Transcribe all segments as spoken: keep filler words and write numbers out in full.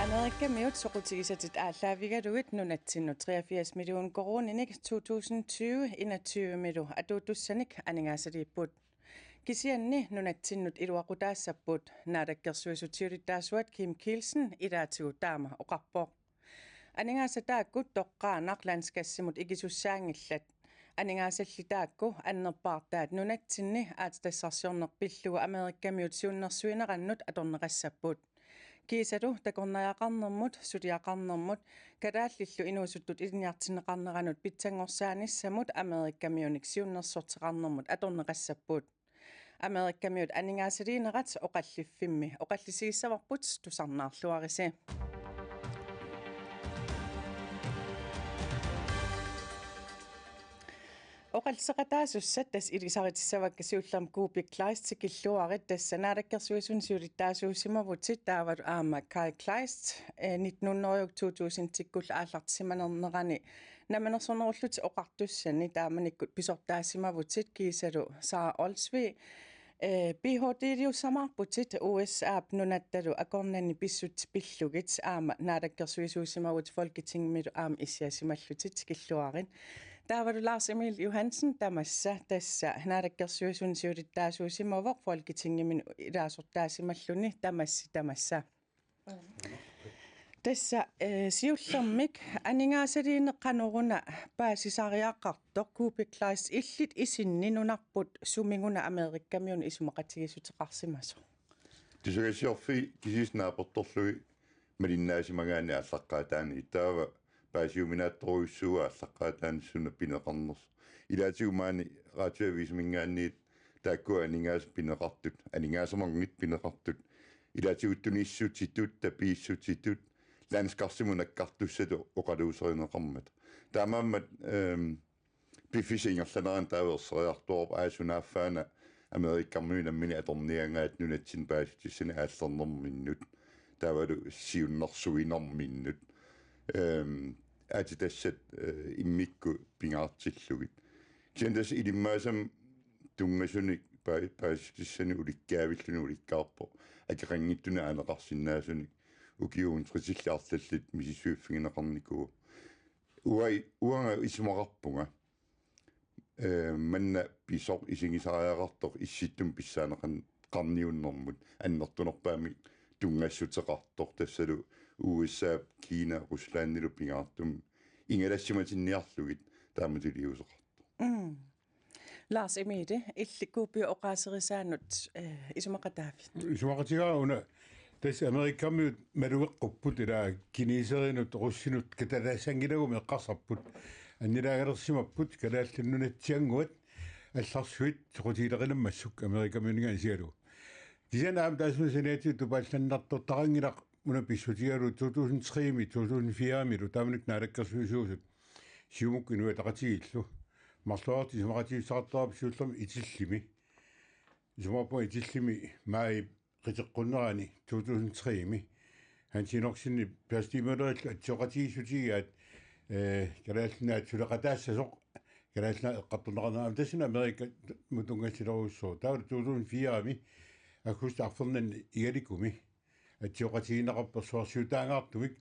Amerikamiut soqutigisatit aallaavigalugit nunatsinnut treogfirs million koruuninik to tusind tyve enogtyve-milu atuutussanik aningaasaliipput. Kisianni nunatsinnut iluaqutaassapput, Naalakkersuisut siulittaasuat Kim Kielsen ilaatigut taama oqarpoq. Aningaasat taakku toqqaannaq landskassimut ikisussaanngillat. Aningaasalli taakku annerpaartaat nunatsinni aatsitassarsiorneq pillugu Amerikamiut siunnersuinerannut atorneqassapput. Kiisalu takornariaqarnermut, suliaqarnermut, kalaallillu inuusuttut ilinniartinneqarneranut pitsanngorsaanissamut Amerikamiunik siunnersorteqarnermut atorneqassapput. Amerikamiut aningaasaliinerat oqalliffimmi oqallisigissavarput, tusarnaarluarisi. Oqalliseqataasussat tassa ilisaritissavakka siullermik Kuupik Kleist, tikilluarit. Tassa Naalakkersuisuni siulittaasuusimavutit taavalu aamma Kaj Kleist, eh, nitten hundrede to tusindikkullu aallartissimanerani Namminersornerullutik Oqartussani taamanikkut pisortaasimavutit kiisalu Sara Olsvig, eh, Ph.D.-liussamaarputit U S A-p nunattalu akornanni pissutsit pillugit aamma naalakkersuisuusimavutit Folketingimilu aamma issiasimallutit, tikilluarit. Taavalu Lars Emil Johansen tamassa, tassa Naalakkersuisuni siulittaasuusimavoq, Folketingimi ilaasortaasimalluni, tamassi tamassa. Tassa, eh, siullermik aningaasaliineq qanoruna paasisariaqartoq, Kuupik Kleist, illit isinni nunarput sumiguna Amerikamiunut isumaqatigiissuteqarsimasoq? Tusagassiorfiit kisiisa naapertorlugit malinnaasimagaanni aallaqqaataani, taava paasiuminaattorujussuuvoq aallaqqaataani suna pineqarnersoq. Ilaatigut maani Radioavisimingaanniit taakku aningaasat pineqartut, aningaasamanngit pineqartut, ilaatigut tunissutitut, tapiissutitut, landskarsimut nakkartussatut oqaluuserineqarmata. Taamaammat, ehm, piffissap ingerlanerani taava erseriartuaarpoq, aa, sunaaffaana Amerikamiut namminneq atorniagaat nunatsinni paasissutissani aallernerminnut, taavalu siunnersuinerminnut, ehm, aatsitassat, eh, immikkut pingaartillugit. Kisianni tassa ilimaasami tunngasunik pa-, paasissutissani ulikkaavilluni ulikkaarpoq akeqanngitsunik aaneqarsinnaasunik ukiut untritillit arlallit misissuiffigineqarnikuuvoq. Uai-, uanga isumaqarpunga, eh, manna pisoq isigisariaqartoq Issittumi pissaaneqan-, qarniunnermut annertunerpaamik tunngassuteqartoq, tassalu U S A, Kina, Ruslandilu pingaartumik ingalassimatinniarlugit taamatut iliuuseqartoq. Mm. Lars Emil, illit Kuupiup oqaaserisaanut, eh, isumaqataavit? Isumaqatigaara una, tassa Amerikamiut malugeqqupput, ilaa, kineserinut, russinut katalaassanngilagumi eqqarsarput. Annilaangalersimapput Kalaallit Nunatsiannguat allarsuit soqutigileqilammassuk Amerikamiuninngaanniit isigalugu. Kisianni aamma taassuma saniatigut tupaallannartortaqanngilaq una pissutigalugu to tusind tre-mi, to tusind fire-milu taamanikkut naalakkersuisuusut Siumukkut Inuit Ataqatigiillu marloriartut isumaqatigiissuteqartarput siullermik Itillimi. Isumaqarpunga Itillimi maajip qiteqqunnerani to tusind tre-mi Hans Enoksenip Per Stig Møllerillu atsioqatigiissutigigaat, eh, Kalaallit Nunaat suleqataassasoq, Kalaallit Nunaat eqqartorneqarnera, aamma tassani Amerikamut tunngassilerujussuuvoq. Taava to tusind fire-mi aggustip arfernanni Igalikumi atsioqatigiinneqarpoq persuarsiutaangaartumik,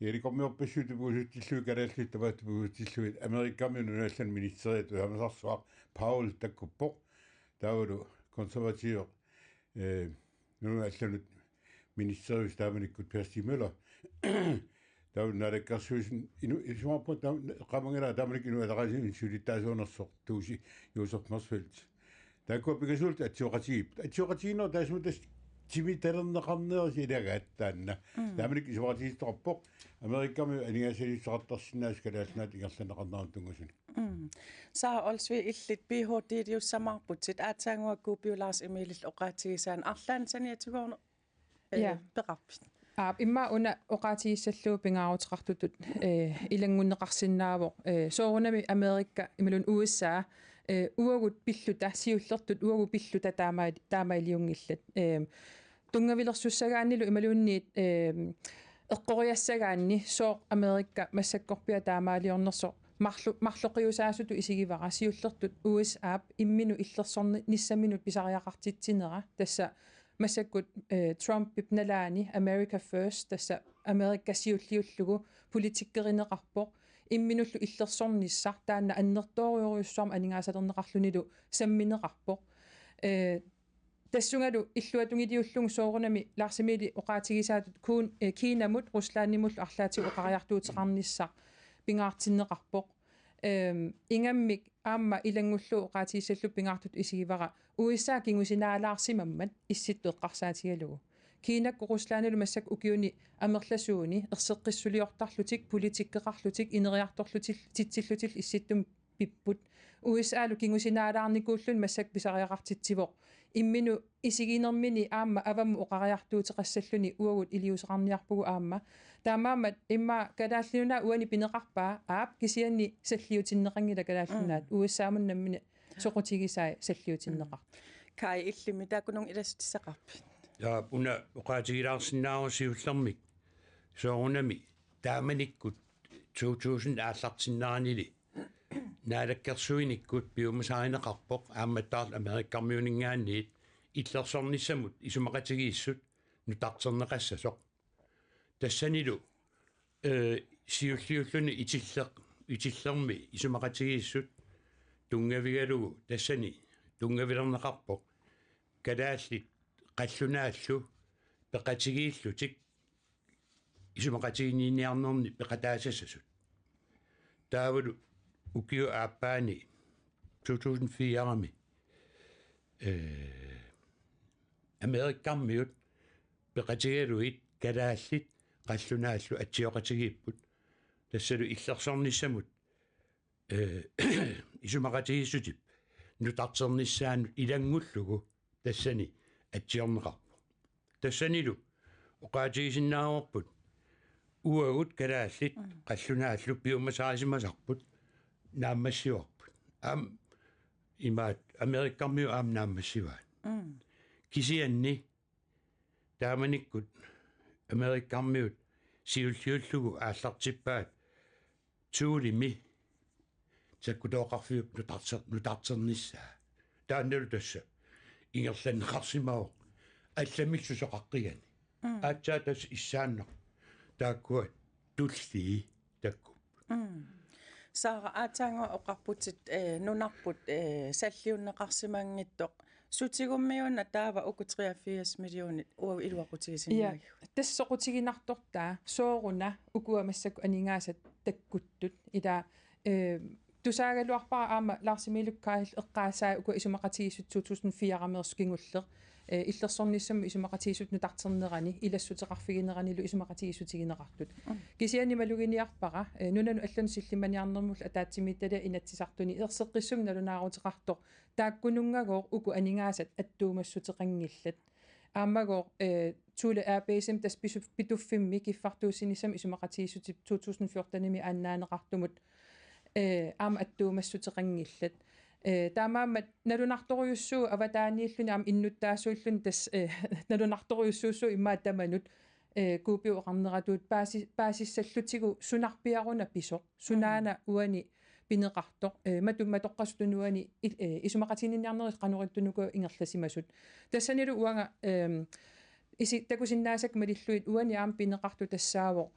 Igalikormiorpassuit tupiusutillugit, kalaallit tamaasa tupiusutillugit, Amerikamiut Nunallanut ministeriat ujamasarsuaq Powell takkuppoq. Taavalu konservativeq, eh, nunanut allanut ministeriusoq taamanikkut Per Stig Møller. Taava naalakkersuisuni inu-, isumaqarpunga taam-, eqqaamanngilara taamanikkut Inuit Ataqatigiinni siulittaasuunersoq Tuusi Josef Motzfeldt. Taakkua pingasuullutik atsioqatigiipput. Atsioqatigiinneq taassuma tassa timitalerneqarnerisa ilagaat taanna. Mm. Taamanikkut isumaqatigiissuteqarpoq Amerikamiut aningaasaliissuteqartarsinnaasut Kalaallit Nunaata ingerlanneqarneranut tunngasunik. Mm. Sara Olsvig, illit Ph.D.-liussamaarputit, aatsaannguaq Kuupiup Lars Emilillu oqaatigisaanut arlaannik saniatigoorneq, eh, ja, peqarpit? Aap, immaqa una oqaatigissallugu pingaaruteqartutut, eh, ilanngunneqarsinnaavoq, eh, soorunami Amerika imaluunniit U S A, eh, uagut pilluta, siullertut uagut pilluta taama-, taamaaliunngillat. Eh, tunngavilersussagaannilu imaluunniit, eh, eqqoriassagaanni sooq Amerika massakkorpiaq taamaaliornersoq marlo-, marloqiusaasutut isigivara, siullertut U S A-p imminut illersornissaminut pisariaqartitsinera, tassa massakkut, eh, Trumpip nalaani America First, tassa Amerika siulliullugu politikkerineqarpoq, imminullu illersornissaq, taanna annertoorujussuarmik aningaasalerneqarlunilu sammineqarpoq. Eh, tassungalu illuatungiliullugu soorunami Lars Emili oqaatigisaatut kuun, eh, Kinamut Ruslandimullu arlaatigut oqariartuuteqarnissaq pingaartinneqarpoq. Ehm, ingammik aamma ilanngullugu oqaatigissallugu pingaartutut isigivara U S A kingusinaalaarsimammat Issittut eqqarsaatigalugu. Kinakkut Ruslandilu massakkut ukiuni amerlasuuni erseqqissuliortarlutik, politikkeqarlutik, ineriartorlutik, titsillutik Issittumi pipput. U S A-lu kingusinaalaarnikuulluni massakkut pisariaqartitsivoq. Imminut isiginermini aamma avammut oqariartuuteqassalluni uagut iliuuseqarniarpugut aamma. Taamaammat immaqa Kalaallit Nunaat uani pineqarpaa, aap, kisianni salliutinneqanngilaq Kalaallit Nunaat. Mm. U S A-mut nammineq soqutigisai salliutinneqartut. Kai, illimmi taakkununnga ilassutissaqarpit? Ja, una oqaatigilaarsinnaavoq siullermik. Soorunami taamanikkut to tusind aallartinneranili naalakkersuinikkut piumasarineqarpoq aammattaarlu Amerikkarmiuninngaanniit illersornissamut isumaqatigiissut nutarterneqassasoq. Tassanilu, eh, siulliulluni itilleq-, itillermi isumaqatigiissut tunngavigalugu tassani tunngavilerneqarpoq kalaallit qallunaallu peqatigiillutik isumaqatiginninniarnerni peqataasassasut. Taavalu ukiup aappaani to tusind fire-mi, eh, Amerikkarmiut peqatigalugit kalaallit qallunaallu atsioqatigiipput. Tassalu illersornissamut, eh, isumaqatigiissutip nutarternissaanut ilanngullugu tassani atsiorneqarpoq. Tassanilu oqaatigisinnaavarput uagut kalaallit, mm, qallunaallu piumasarisimasarput naammassivarput. Aamma imaat Amerikkarmiut aamma naammassivaat. Mm. Kisianni taamanikkut Amerikkarmiut siulliullugu aallartippaat Thulemi takkutooqarfiup nutarter-, nutarternissaa. Taannalu tassa ingerlanneqarsimavoq allamik susoqaqqigani. Mm. Aatsaat tassa issaannaq taakkua tullii takkupput. Mm. Saara, aatsaannguaq oqarputit, eh, nunarput, eh, salliunneqarsimanngitsoq. Sutigummiuna taava uku treogfirs millionit uagut iluaqutigisinnaagivut. Ja, tassa soqutiginartortaa sooruna ukua massakkut aningaasat takkuttut. Ila, eh, tusaagaluarpara aamma Lars Emil Kyle eqqaasai ukua isumaqatigiissut to tusind fire-meersoq kingulleq, eh, illersornissamut isumaqatigiissut nutarternerani ilassuteqarfigineranilu isumaqatigiissutigineqartut. Mm. Kisianni maluginiarpara, eh, nunanut allanut sillimmaniarnermullu ataatsimiititaliap Inatsisartuni erseqqissumik nalunaaruteqartoq taakkununngaagooq uku aningaasat attuumassuteqanngillat. Aammagooq, eh, Thule Air Base-imi tassa pisu-, Pituffimmi kiffartuussinissamut isumaqatigiissutip to tusind fjorten-imi aannaaneqartumut, eh, aamma attuumassuteqanngillat. Eh, taamaammat nalunartorujussuuvoq avataaniilluni aamma innuttaasuulluni tassa, eh, nalunartorujussuussuuvoq immaqa tamanut, eh, Kuupip oqarneratut paasi-, paasissallutigu sunarpiaruna pisoq. Sunaana, mm, uani pineqartoq, eh, matu-, matoqqasutut uani i-, eh, isumaqatiginninniarnerit qanoq ittunuku ingerlasimasut. Tassanilu uanga, ehm, isi-, takusinnaasakka malillugit uani aamma pineqartoq tassaavoq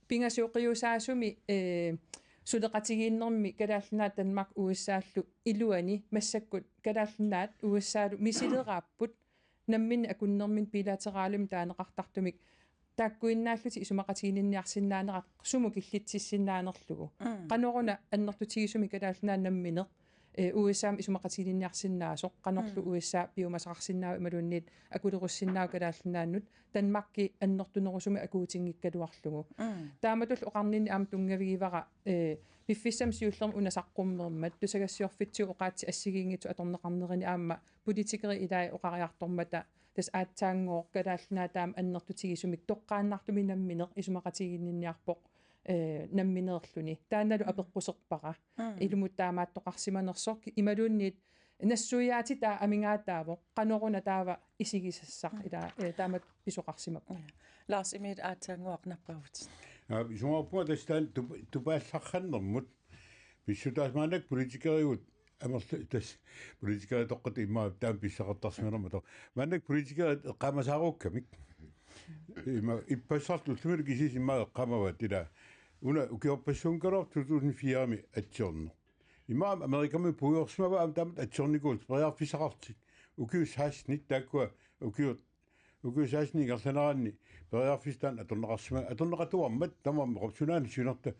pingasoqiusaasumi, eh, suleqatigiinnermi Kalaallit Nunaat, Danmark, U S A-llu iluani massakkut Kalaallit Nunaat U S A-lu misileraapput namminneq akunnerminni bilateralimik taaneqartartumik taakkuinnaallutik isumaqatiginninniarsinnaanerat sumut killitsissinnaanerlugu. Mm. Qanoruna annertutigisumik Kalaallit Nunaat nammineq, eh, U S A-mut isumaqatiginninniarsinnaasoq, qanorlu, mm, U S A piumasaqarsinnaavoq imaluunniit akulerussinnaavoq Kalaallit Nunaannut, Danmarki annertunerusumik akuutinngikkaluarlugu. Mm. Taamatullu oqarninni aamma tunngavigivara, eh, piffissami siullermi una saqqummermat tusagassiorfitsigut oqaatsit assigiinngitsut atorneqarnerini aamma politikerit ilai oqariartormata tassa aatsaanngooq Kalaallit Nunaat taama annertutigisumik toqqaannartumik nammineq isumaqatiginninniarpoq, eh, nammineerluni. Taannalu, mm, apeqquserpara. Mm. Ilumut taamaattoqarsimanersoq imaluunniit nassuiaatitaa amigaataavoq. Qanoruna taava isigisassaq, mm, ila, eh, taamatut pisoqarsimappat. Ja. Lars Emil, aatsaannguaq nappaavutit. Ja, isumaqarpunga tassa taanna tup-, tupaallarnermut. Pissutaasimaannak politikerigut amerla tassa politikerit toqqat immaqa taama pissaqartarsimanermata. Maannakkut politikerit eqqaamasaaruukkamik. Ima ippassartut ullumikkut kisiisa immaqa eqqaamavaat ila. Una ukiorpassuunngikkaluartoq to tusind fire-mi atsiorneq. Immaqa Amerikami puigorsimavaat aamma taamatut atsiornikuusoq periarfissaqarlutik. Ukiut seksten taakkua ukiut ukiut seksten ingerlaneranni periarfissat taanna atorneqarsima atorneqatuarmat tamarmik qopsunaani siunerta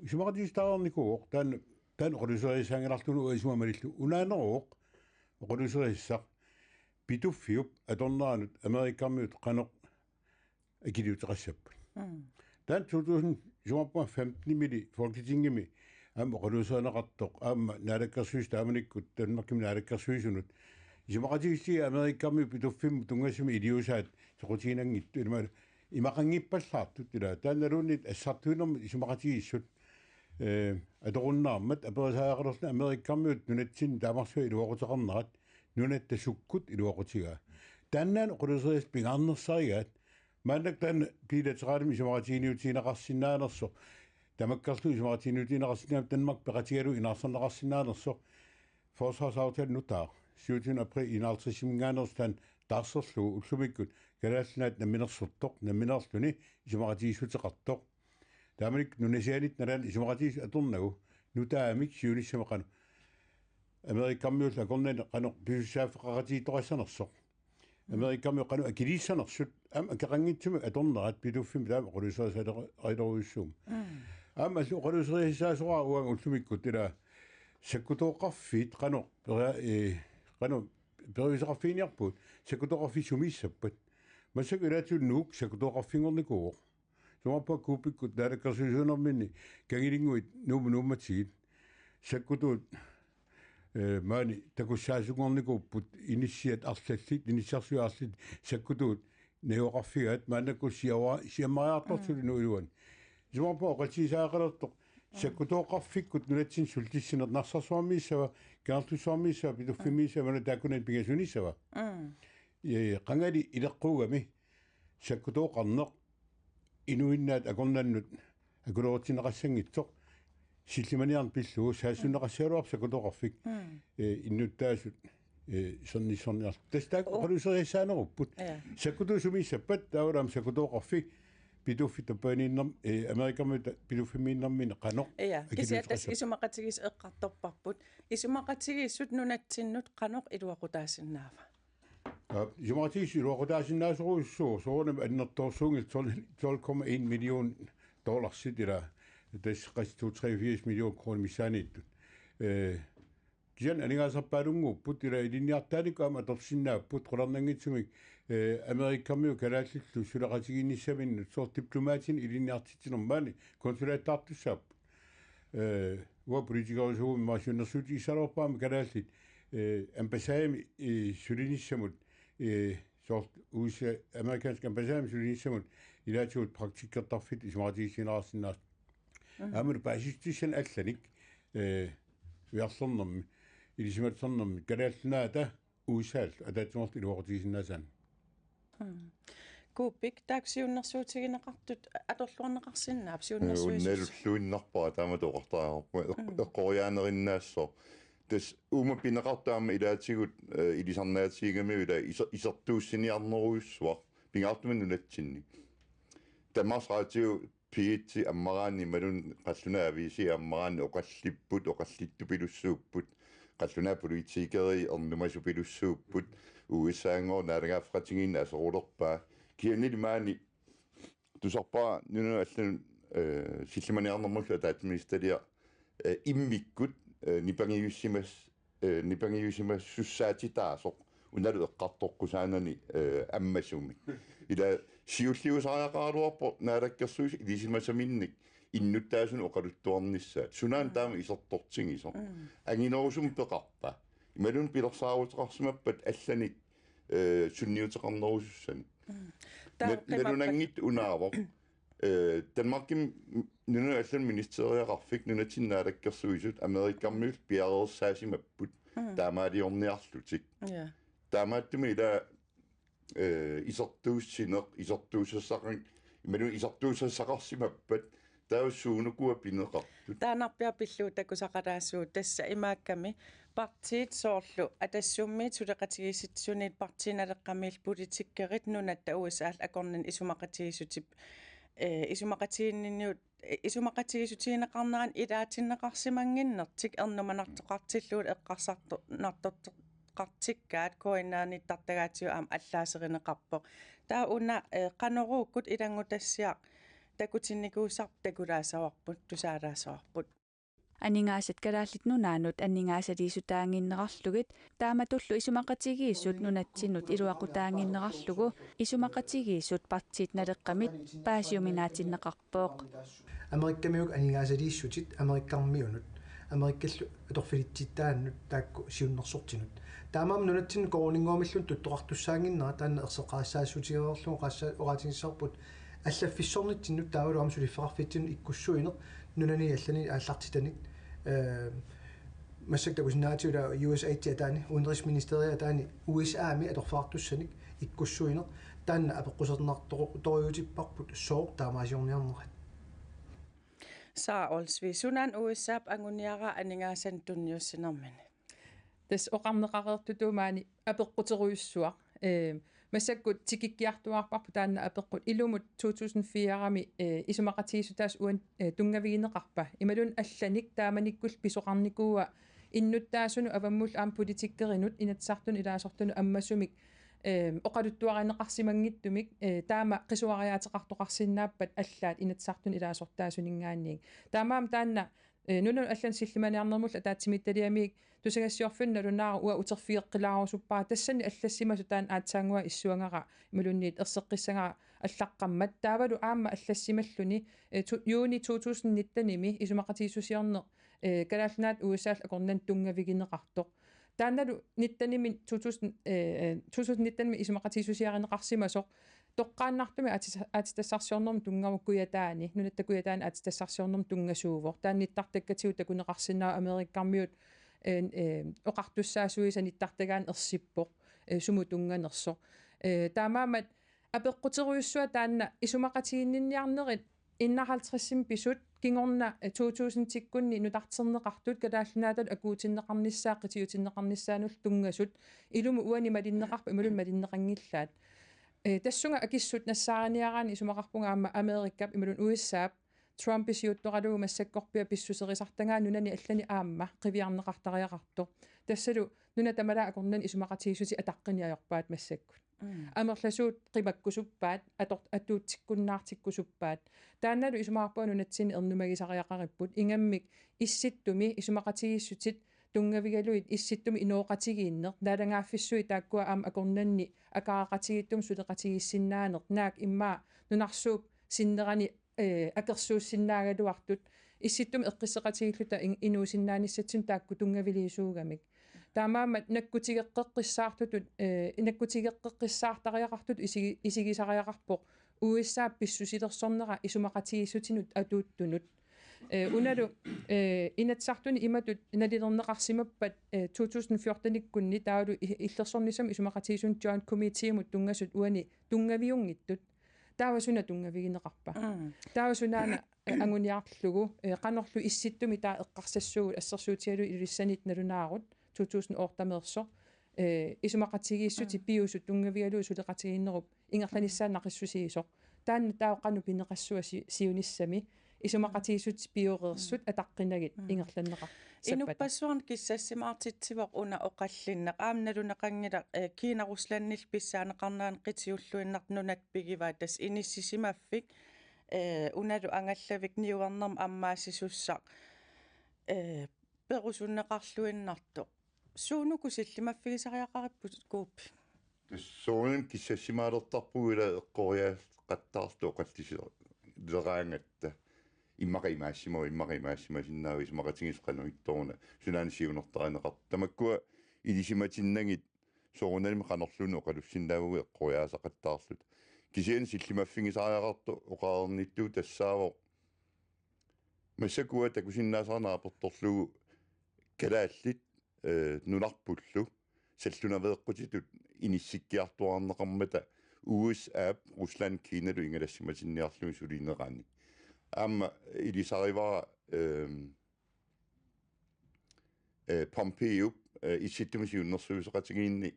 isumaqatigiissutaarnikuuvoq taanna taanna oqaluuseriassanngilarlugu isuma malillugu unaaneruvoq oqaluuseriassaq Pituffiup atorneranut Amerikamiut qanoq akiliuteqassapput. Mm. Taanna to tusind isumaqarpunga femten-imili Folketingimi aamma oqaluuserineqartoq aamma naalakkersuisut taamanikkut Danmarkimi naalakkersuisunut isumaqatigiissutigaat Amerikamiut Pituffimmut tunngasumik iliuusaat soqutiginanngitsut ilama imaqanngippallaartut ila taannaluunniit assartuinermut isumaqatigiissut eh, atorunnaarmat aperisariaqalerluni Amerikamiut nunatsinni taamarsuaq iluaquteqarnerat nunatta sukkut iluaqutigaa. Taannaana oqaluuseriassat pingaarnersarigaat maannakkut taanna bilateralimik isumaqatigiinniutigineqarsinnaanersoq tamakkerlugu isumaqatigiinniutigineqarsinnaanersoq Danmark peqatigalugu inaarsarneqarsinnaanersoq forsvarsaftale nutaaq syvogtyvende april enoghalvtredsiminngaanneersoq taanna taarserlugu ullumikkut Kalaallit Nunaat namminersortoq nammineerluni isumaqatigiissuteqartoq. Taamanikkut nunasianiit nalaani isumaqatigiissut atornagu nutaamik siunissami qanoq Amerikamiullu akornanni qanoq pisussaaffeqaqatigiittoqassanersoq. Amerikamiut qanoq akiliissanersut aamma akeqanngitsumik atornerat Pituffimmi taama oqaluuserisalerujussuummat. Mm. Aamma allu oqaluuserisassaasoraara uanga ullumikkut ila sakkutooqarfiit qanoq peria- eh, qanoq periuseqarfiginiarpugut sakkutooqarfiit sumiissappat. Massakkut ilaatigut Nuuk sakkutooqarfinngornikuuvoq. Sumaappa Kuupikkut naalakkersuisuunerminni Kangilinnguit Nuummut nuummatigit sakkutuut eh, maani takussaasunngornikuupput inissiat arlallit, inissarsuit arlallit sakkutuut najugaqarfigaat maannakkut siamaa- siammariartortut Mm. Nuuk iluani. Sumaappa oqallisigisariaqalertoq sakkutooqarfikkut nunatsinni sullissineq Narsarsuarmiissava, Kangerlussuarmiissava, Pituffimmiissava, maanna taakkunani pingasunissava. Mm. Eh, qangali ileqquugami sakkutooqarneq inuinnaat akornannut akulerutinneqassanngitsoq sillimaniarneq pillugu saassunneqassagaluarpoq sakkutooqarfik. Mm. Eh, innuttaasut eh, isernissorniarlutik. Tassa taakku Oh. oqaluuseriassaanerupput. Ja. Sakkutuut sumiissappat taavalu aamma sakkutooqarfik Pituffik tappavaniinnermi eh, Amerikamiut ta- Pituffimmiinnermini qanoq Ja, kisianni tassa akiliuteqassappat. Isumaqatigiissut eqqartorparput. Isumaqatigiissut nunatsinnut qanoq iluaqutaasinnaava? Aap, isumaqatigiissut iluaqutaasinnaasorujussuuvoq soorunami annertoorsuunngillat tolv komma en million dollarsit ila tassa qassit to tre firs million kroner missaaniittut. Eh, kisianni aningaasarpaalunnguupput ila ilinniartitaanikkut aamma atorsinnaapput qularnanngitsumik eh, Amerikamiut kalaallillu suleqatigiinnissaminnut soorlu diplomaatinik ilinniartitsinermut maani konsulaattaartussaapput. Eh, uanga politikerisugummi immaqa siunnersuutigissalerpara aamma kalaallit eh, ambassademi eh, sulinissamut eh, soorlu U S A amerikansk ambassademi sulinissamut ilaatigut praktikkertarfittut isumaqatigiissineqarsinnaasut. Mm. Aammalu paasissutissanik allanik eh, ujarlernermi ilisimatusarnermi Kalaallit Nunaata U S A-llu ataatsimoorluta iluaqutigisinnaasaanik. Mm. Kuupik taakku siunnersuutigineqartut atorluarneqarsinnaava siunnersuisussanik? Unnalulluinnarpara taamatut oqartariaqarpunga eq- Mm. eqqoriaanerinnaassooq. Tassa uuma pineqartut aamma ilaatigut eh, ilisarnaatigigamiuk ila iser- isertuussiniarnerujussuaq pingaartumik nunatsinni. Danmarks Radio P et ammaraanni imaluunniit qallunaat aviisi ammaraanni oqallipput, oqallittupilussuupput, qallunaat politikerit ernumasupilussuupput, U S A-nngooq naalagaaffeqatigiinneq aserulerpaa. Kisiannili maani tusarpara nunanut allanut eh, sillimaniarnermullu ataatsimiititaliaq eh, immikkut eh, nipangiussimas- eh, nipangiussimasussaatitaasoq unalu eqqartoqqusaanani eh, ammasumik. Ila siulliusariaqaraluarpoq naalakkersuisut ilisimasaminnik innuttaasunut oqaluttuarnissaat. Sunaana taama isertortigisoq. Mm. Anginerusumik peqarpa. Imaluunniit pilersaaruteqarsimappat allanik eh, sunniuteqarnerusussanik. Mm. Taava Na- qimappat- nalunanngitsoq unaavoq. Eh, Danmarkimi nunanut allanut ministeriaqarfik nunatsinni naalakkersuisut Amerikamiut piareersaasimapput Mm. taamaaliorniarlutik. Ja. Taamaattumik ila eh, isertuussineq, isertuussassaqan-, imaluunniit isertuussassaqarsimappat, taava suunukua pineqartut. Taannarpiaq pillugu takusaqalaassuugut tassa imaakkami partiit soorlu Atassummiit Suleqatigiissitsisuniit Partii Naleqqamiillu politikerit nunatta U S A-llu akornanni isumaqatigiissutip, eh, isumaqatigiinninnut, eh, isumaqatigiissutigineqarnerani ilaatinneqarsimannginnertik ernumanartoqartillugu eqqarsarto-, -nartortoqartikkaat K N R-nittartagaatigut aamma allaaserineqarpoq. Taava una, eh, Qanoruukkut ilanngutassiaq takutinnikuusarput takulaassavarput, tusaalaassavarput. Aningaasat Kalaallit Nunaannut aningaasaliissutaannginnerarlugit taamatullu isumaqatigiissut nunatsinnut iluaqutaannginnerarlugu isumaqatigiissut Partii Naleqqamit paasiuminaatinneqarpoq. Amerikkamiut aningaasaliissutit Amerikkarmiunut, Amerikkallu atorfilitsittaannut taakku siunnersortinut. Taamaammat nunatsinnut koruuninnguamilluunniit tuttoqartussaannginnera taanna erseqqarissaassutigereerlugu oqaassa-, oqaatigissavarput allaffissornitsinnut taavalu aamma suliffeqarfitsinnut ikkussuineq nunani allani aallartitani, eh, massakkut takusinnaagatsigu U S A-t ataani, udenrigsministeriet ataani U S A-mi atorfeqartussanik ikkussuineq taanna apeqquserneqartorujuutipparput sooq taamaasiorniarnerat. Sara Olsvig, sunaana U S A-p anguniaraa aningaasanik tunniussinermini? Tassa oqarneqareertutut maani apeqquterujussuaq. Ee, massakkut tikikkiartuaarparput taanna apeqqut: ilumut to tusind fire-mi, ee, isumaqatigiissutaasa uani, ee, tunngavigineqarpa? Imaluunniit allanik taamanikkullu pisoqarnikuua innuttaasunut avammullu aamma politikerinut Inatsisartunut ilaasortanut ammasumik, ee, oqaluttuarineqarsimanngitsumik, ee, taama qisuariaateqartoqarsinnaappat allaat Inatsisartunut ilaasortaasuninngaanniit. Taamaammat taanna, ee, nunanut allanut sillimaniarnermullu ataatsimiititaliamiit tusagassiorfinnut nalunaarut uanga uterfigeqqilaarusuppara, tassani allassimasut taanna aatsaannguaq issuagara imaluunniit erseqqissagara allaqqammat. Taavalu aamma allassimalluni, ee, tu-, juuni to tusind nitten-imi isumaqatigiissusiorneq, ee, Kalaallit Nunaat U S A-llu akornanni tunngavigineqartoq. Taannalu nitten-imi to tusind, ee, ee, to tusind nitten-imi isumaqatigiissusiarineqarsimasoq toqqaannartumik aatsita-, aatsitassarsiornermut tunngavoq Kujataani, nunatta Kujataani aatsitassarsiornermut tunngasuuvoq. Taanna nittartakkatigut takuneqarsinnaavoq, Amerikkarmiut, ee, ee, oqartussaasuisa nittartagaanni ersippoq, ee, sumut tunnganersoq. Ee, taamaammat apeqquterujussuaq taanna isumaqatiginninniarnerit enoghalvtredsimi pisut kingorna, ee, to tusindikkunni nutarterneqartut Kalaallit Nunaata akuutinneqarnissaat qitiutinneqarnissaanullu tunngasut ilumut uani malinneqarpat imaluunniit malinneqanngilaat. Ee, tassunga akissut nassaariniaraanni isumaqarpunga aamma Amerikap imaluunniit U S A-p Trumpi siuttoralugu massakkorpiaq pissuserisartagaa nunani allani aamma qiviarneqartariaqartoq. Tassalu nunat tamalaat akornanni isumaqatigiissutit ataqqinneq ajorpaat massakkut. Mm. Amerlasuut qimakkusuppaat, ator-, atuutsikkunnaartikkusuppaat. Taannalu isumaqarpunga nunatsinni ernumagisariaqaripput, ingammik Issittumi isumaqatigiissutit tunngavigalugit Issittumi inooqatigiinneq, naalagaaffissuit taakkua aamma akornanni akaaqatigiittumik suleqatigiissinnaaneq, naak immaqa nunarsuup sinnerani, ee, akersuussinnaagaluartut, Issittumi eqqisseqatigiilluta in-, inuusinnaanissatsinnik taakku tunngaviliisuugamik. Taamaammat nakkutigeqqeqqissaartutut, ee, nakkutigeqqeqqissaartariaqartutut isigi-, isigisariaqarpoq U S A-p pissusilersornera isumaqatigiissutinut atuuttunut. Ee, unalu, ee, Inatsisartuni imatut nalilerneqarsimappat, ee, to tusind fjorten-ikkunni taavalu i-, illersornissamut isumaqatigiissunik Joint Committee-mut tunngasut uani tunngaviunngitsut. Taava suna tunngavigineqarpa? Mm. Taava sunaana, ee, anguniarlugu, ee, qanorlu Issittumi taava eqqarsassuugut, assersuutigalugu Ilulissanit nalunaarut to tusind otte-meersoq, ee, isumaqatigiissutit, mm, piusut tunngavigalugit suleqatigiinnerup ingerlanissaa naqissusiisoq. Taanna taava qanoq pineqassua si-, siunissami isumaqatigiissutit pioreersut, mm, ataqqinagit, mm, ingerlanneqassappat? Inuppassuarnut kissassimaartitsivoq una oqallinneq. Aamma naluneqanngilaq, ee, Kina Ruslandillu pissaaneqarnerani qitiulluinnartut nunat pigivaat, tassa inissisimaffik, ee, unalu angallavik niuernermut ammaasisussaq, ee, perusunneqarluinnartoq. Suunuku sillimaffigisariaqaripput, Kuuppi? Tassa soorunami kissassimaalertarpugut ila eqqoriaaqattaartut oqallisileraangatta. Immaqa imaassimavoq, immaqa imaassimasinnaavoq, isumaqatigiissut qanoq ittoruna, sunaana siunertarineqartoq. Tamakkua ilisimatinnagit soorunalimi qanorluunniit oqalussinnaavagut eqqoriaasaqattaarluta. Kisianni sillimaffigisariaqartoq oqarnittut tassaavoq: massakkut takusinnaasara naapertorlugu kalaallit, ee, nunarpullu sallunaveeqqutitut inissikkiartuaarneqarmata U S A-p Rusland Kinalu ingalassimatinniarlugu sulinerani. Aamma ilisarivara, ehm, ee, Pompeo, eh, Issittumi siunnersuisoqatigiinni,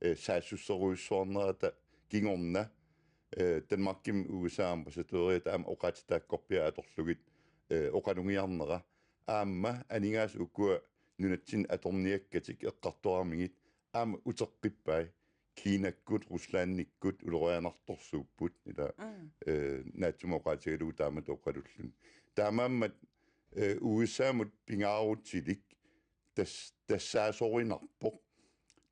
eh, saassusserujussuarnerata kingorna, eh, Danmarkimi U S A ambassadøriata aamma oqaatsitaakkorpiaq atorlugit, eh, oqalugiarnera. Aamma aningaasat ukua nunatsinni atorniakkatik eqqartoramigit aamma uteqqippai Kinakkut, Ruslandikkut ulorianartorsuupput, ila, mm, eh, naatsumik oqaatigalugu taamatut oqalulluni. Taamaammat, eh, U S A-mut pingaarutilik tas-, tassaasorinarpoq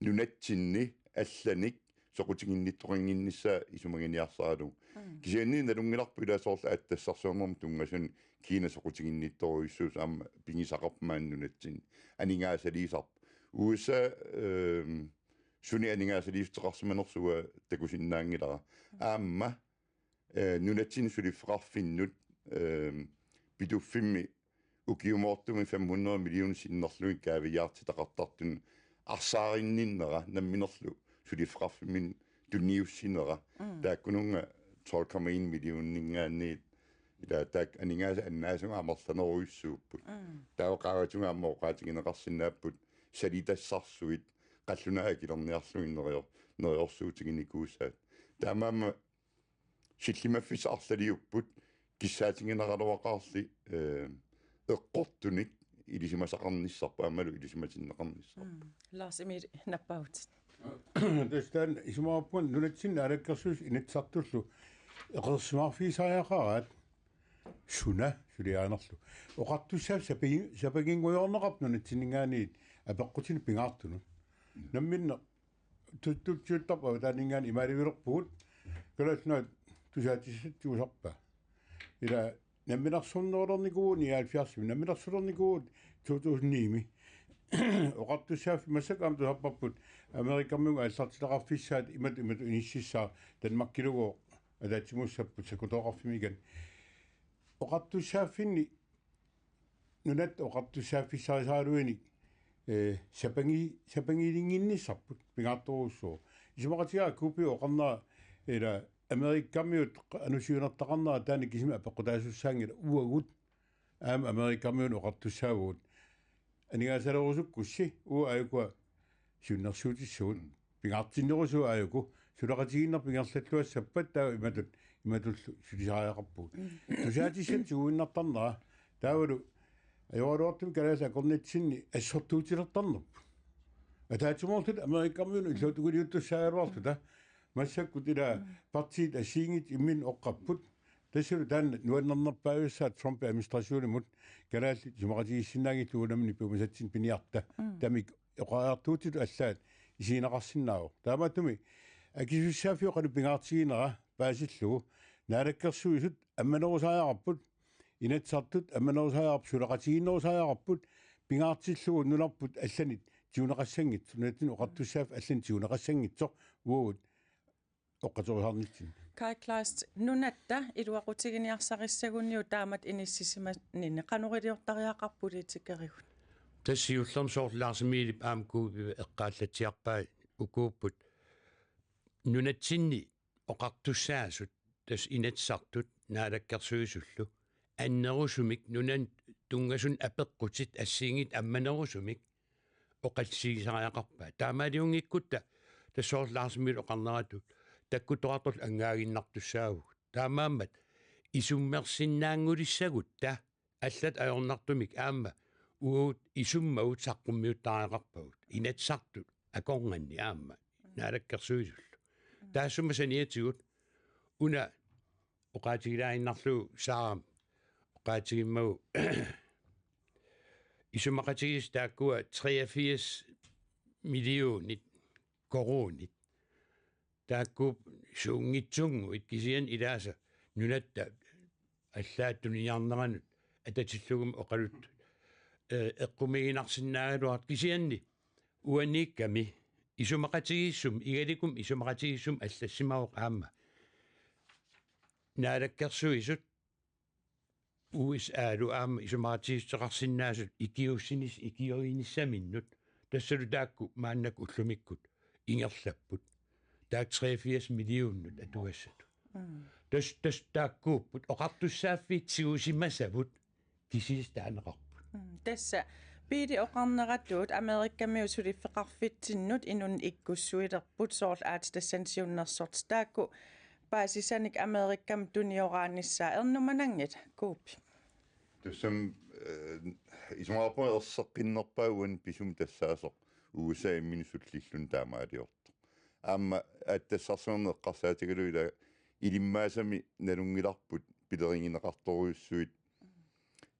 nunatsinni allanik soqutiginnittoqannginnissaa isumaginiarsaralugu. Mm. Kisianni nalunngilarput ila soorlu aatsaat tassarsuarnermut tunngasuni Kina soqutiginnittorujussuusoq aamma pigisaqarpoq maani nunatsinni. Aningaasaliisarpoq. U S A, ehm, suni aningaasaliissuteqarsimanersoq takusinnaanngilara. Aamma, eh, nunatsinni suliffeqarfinnut, ehm, Pituffimmi ukiumoortumik fem hundrede millioner sinnerlugit kaaviiaartitaqartartut arsaarinninnera namminerlu suliffeqarfimminni tunniussinera. Mm. Taakkununnga tolv komma en millioninngaanniit ila taakku aningaasat annaasumik amerlanerujussuupput. Mm. Taava qaavatigut aamma oqaatigineqarsinnaapput salitassarsuit qallunaat akilerniarlugit nerior-, neriorsuutiginikuusaat. Taamaammat sillimaffissaq arlaliupput kissaatigineraluaqaarli, eh, eqqortunik ilisimasaqarnissarput aammalu ilisimatinneqarnissarput. Mm. Lars Emil, nappaavutit. Tassa taanna isumaqarpunga nunatsinni naalakkersuisut Inatsisartullu eqeersimaarfigisariaqaraat suna suliarinerlu. Oqartussaaffik sapi-, sapinnguinnarneqarpoq nunatsinninngaanniit apeqqutinik pingaartunut. Namminneq tuttutsiuttarput avataaninngaanniit imaalivilerpugut. Kalaallit Nunaat tusaatissatut tigusarpaa. Ila namminersornerulernikuuvugut nioghalvfjerdsimi, namminersulernikuuvugut to tusind ni-mi. Oqartussaaffik massakkut aamma tusarparput Amerikamiut aallartitaqarfissaat imatut imatut inississaaq Danmarkilugooq ataatsimuussapput sakkutooqarfimmi ikan. Oqartussaaffinni nunatta oqartussaaffissarisaraluinik, eh, sapangi-, sapangiilinnginnissarput pingaartorujussuuvoq. Isumaqatigaara Kuupiup oqarnera ila Amerikamiut anusiunertaqarnera taanna kisimi apeqqutaasussaanngilaq uagut aamma Amerikamiunut oqartussaavagut. Aningaasaleerusukkussi uagut aajukua siunnersuutissagut. Mm. Pingaartinnerusugut aajuku suleqatigiinnerput ingerlalluassappat taava imatut, imatullu sulisariaqarpugut. Mm. Tusaatissatut tiguinnartarnera taavalu ajoraluartumik kalaallit akornatsinni assortuutilertarnerput. Ataatsimoorluta Amerikamiunut illuatungiliuttussaagaluarluta massakkut ila, mm, partiit assigiinngitsut imminnut oqqapput. Tassalu taanna nuannernerpaajussaaq Trumpip administrationimut kalaallit isumaqatigiissinnaanngillat uunga nammineq piumasatsinnik piniarta. Mm. Tamakku oqariartuutitut allaat isigineqarsinnaavoq. Taamaattumik akisussaaffiup qanoq pingaartiginera paasillugu Naalakkersuisut ammanerusariaqarput, Inatsisartut ammanerusariaqarput, suleqatigiinnerusariaqarput, pingaartillugu nunarput allanit tiguneqassanngitsoq, nunatsinni oqartussaaffik allanit tiguneqassanngitsoq uagut oqqaterusaarnitsinni. Kai Kleist, nunatta iluaqutiginiarsarissaguniuk taamatut inissisimaninni qanoq iliortariaqarpa politikerigut? Tassa siullermik soorlu Lars Emilip aamma Kuupiup eqqaallatsiarpai ukuupput nunatsinni oqartussaasut, tassa Inatsisartut Naalakkersuisullu, annerusumik nunanut tunngasut apeqqutit assigiinngitsut ammanerusumik oqallisigisariaqarpaat. Taamaaliunngikkutta tassa soorlu Lars Emil oqarneratut takkuttoqartorlu anngaaginnartussaavugut. Taamaammat isummersinnaanngulissagutta allat ajornartumik aamma uagut isummagut saqqummiuttariaqarpagut. Inatsisartut akornanni aamma Naalakkersuisullu. Taassuma saniatigut una oqaatigilaaginnarlugu Saarami oqaatigimmagu isumaqatigiissut taakkua treogfirs millionit koruunit. Taakku suunngitsunnguit kisianni ilaasa nunatta allaat tuniniarneranut atatillugu oqaluttut, eh, eqqumiiginarsinnaagaluartut kisianni uaniikkami isumaqatigiissummi, igalikumi isumaqatigiissummi allassimavoq aamma Naalakkersuisut U S A-lu aamma isumaqatigiissuteqarsinnaasut ikiuussinis-, ikiuinissaminnut, tassalu taakku maannakkut ullumikkut ingerlapput. Taakku treogfirs millionit atugassatut. Mm. Tas-, tas-, taakkuupput oqartussaaffiit tigusimasavut kisiisa taaneqarput. Mm. Tassa Biili oqarneratut Amerikamiut suliffeqarfitsinnut inunnut ikkussuilerput soorlu aatsitassani siunnersortitaakku paasisanik Amerikami tunioraanissaa ernumananngit kuupi. Tussam eh, isumaqarpunga erseqqinnerpaa uani pisumi tassaasoq U S A imminut sullilluni taamaaliortoq. Aamma attassarsuarneq eqqarsaatigalugu ila ilimmaasami nalunngilarput pilerigineqartorujussuit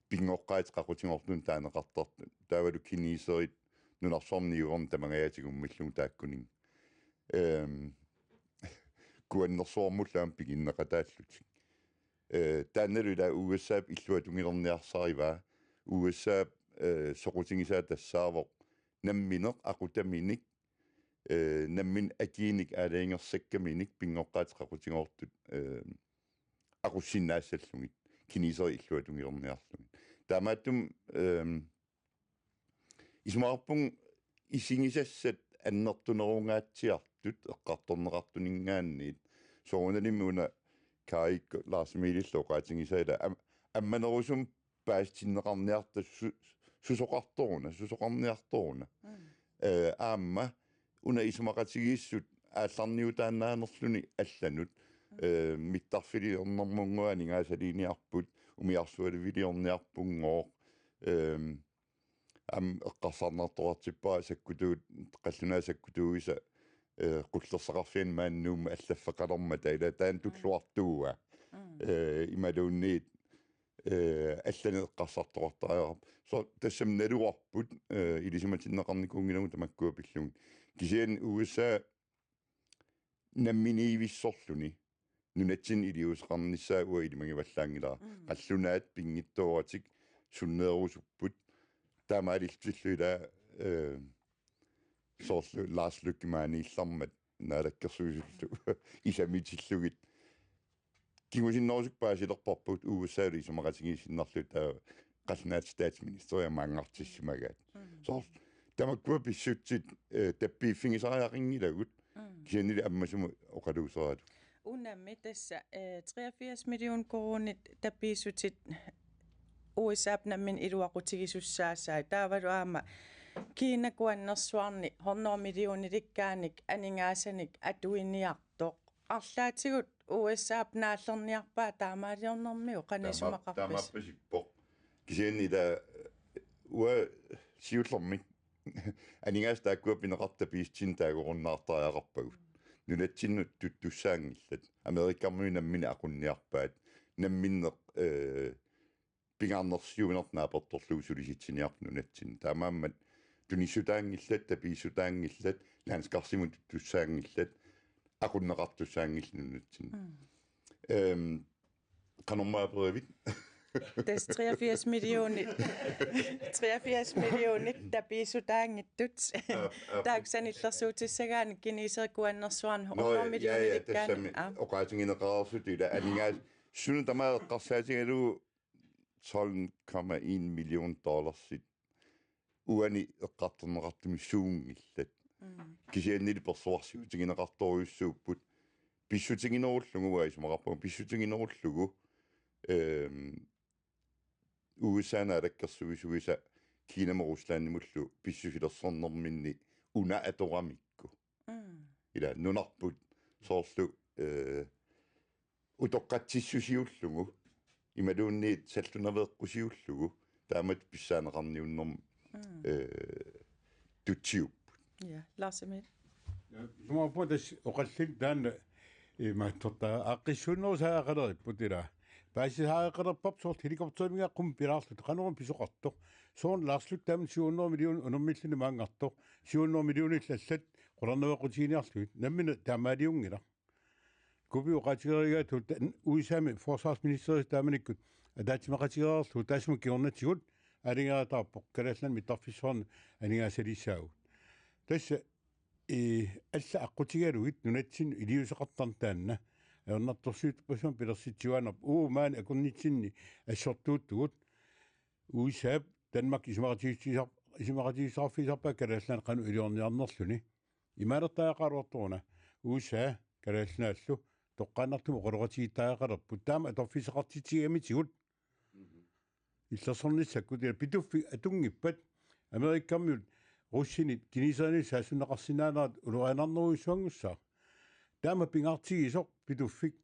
pinngoqqaat qaqutigoortut taaneqartartut. Taavalu kineserit nunarsuarmi niuerneq tamangajaatigut ummillugu taakkuninga. Ehm kuannersuarmullu aamma piginneqataallutik. Eh taannalu ila U S A-p illuatungilerniarsarivaa. U S A-p eh soqutigisaa tassaavoq nammineq aqutaminik eh nammineq akiinik aalajangersakkaminik pinngoqqaat qaqutigoortut eh aqussinnaassallugit kineserit illuatungilerniarlugit. Taamaattumik eh isumaqarpunga isigisassat annertunerungaatsiartut eqqartorneqartuninngaanniit soorunalimi una Kaik Lars Emilillu oqaatigisaa ila am- ammanerusumik paasitinneqarniarta su- susoqartoruna, susoqarniartoruna. Eh aamma una isumaqatigiissut aallarniutaannaanerluni allanut eh mittarfiliornermunngooq aningaasaliiniarput, umiarsualiviliorniarpunngooq. Eh aamma eqqarsarnartoqartippara sakkutuut, qallunaat sakkutuuisa eh qullersaqarfianni maani Nuummi allaffeqalermata ila taanna tulluartuua. Eh imaluunniit eh allanik eqqarsartoqartariaqarpoq. So tassami naluarput eh ilisimatinneqarnikuunngilagut tamakkua pillugit. Kisianni U S A namminiivissorluni nunatsinni iliuuseqarnissaa uanga ilimagivallaanngilara. Qallunaat pinngitsooratik sunneerusupput taamaalillutillu ila eh soorlu Lars Løkke Rasmussen maaniillarmat naalakkersuisullu isamitillugit. Kingusinnerusukkut paasilerparput U S A-lu isumaqatigiissinnarlugu taava qallunaat statsministeria maanngartissimagaat. Soorlu tamakkua pissutsit eh tappiiffigisariaqanngilagut. Kisiannili ammasumut oqaluuseralugu. Unami tassa eh treogfirs million koruunit tapiissutit U S A-p nammineq iluaqutigisussaasai. Taavalu aamma Kina kuannersuarni hundrede millionilikkaannik aningaasanik atuiniartoq. Arlaatigut U S A-p naallerniarpaa taamaaliornermigut qanoq isumaqarpisi? Taamaappoq. Kisianni ila uanga siullermik aningaasat taakkua pineqartut tapiissutinik taagorunnaartariaqarpagut. Nunatsinnut tuttussaanngillat. Amerikamiut nammineq aqunniarpaat. Namminneq eh pingaarnersiuinertut naapertorlugu sulisitsiniarput nunatsinni. Taamaammat tunissutaanngillat, tapiissutaanngillat, landskarsimut tuttussaanngillat, aqunneqartussaanngillat nunatsinni. Eh qanormaa aperivit? Tassa treogfirs millionit, treogfirs millionit tapiissutaanngitsut. Taakku sanillersuutissagaanni kineserit kuannersuarni hundrede millionit tassami oqaatigineqareersut ila aningaasat sunut tamaat eqqarsaatigalugu tolv komma en million dollarsit uani eqqartorneqartumi suunngillat. Kisiannili persuarsiutigineqartorujussuupput pissutiginerullugu uanga isumaqarpunga pissutiginerullugu eh U S A naalakkersuisuisa Kinamut Ruslandimullu pissusilersornerminni una atoramikku. Ila nunarput soorlu eh utoqqatsissusiullugu imaluunniit sallunaveeqqusiullugu taamatut pissaaneqarniunnermut eh tutsiupput. Ja, Lars Emil. Isumaqarpunga tassa oqallinneq taanna imaattortaa aaqqissuunnerusaaqaleripput ila. Paasisaaqalerparput soorlu helikopterimigaa qummut pilaarluta qanoruna pisoqartoq. Soorlu Lars Løkke taama syv hundrede million unermilluni maanngartoq. Syv hundrede millionillu allat qularnaveeqqutiginiarlugit. Nammineq taamaaliunngilaq. Kuupi oqaatigereeraat U S A-mi forsvarsministeriup taamanikkut ataatsimeeqatigereerlugu taassuma kingornatigut aalajangertaarpoq Kalaallit Nunaanni mittarfissuarnut aningaasaliissaagut. Tassa eh alla aqqutigalugit nunatsinnut iliuuseqartarneq taanna ajornartorsiutippassumik pilersitsiuaannarpoq uagut maani akornatsinni assortuuttugut U S A-p Danmark isumaqatigiissutisar- isumaqatigiissuteqarfigisarpaa Kalaallit Nunaat qanoq iliorniarnerluni. Imaaliortariaqaraluartoq una U S A Kalaallit Nunaallu toqqaannartumik oqaloqatigiittariaqalerput taama atorfissaqartitsigamitigut. Illersornissakkut ila Pituffik atunngippat Amerikamiut russinit kineserimut saassunneqarsinnaanerat ulorianarnerujussuanngussaaq. Taama pingaartigisoq Pituffik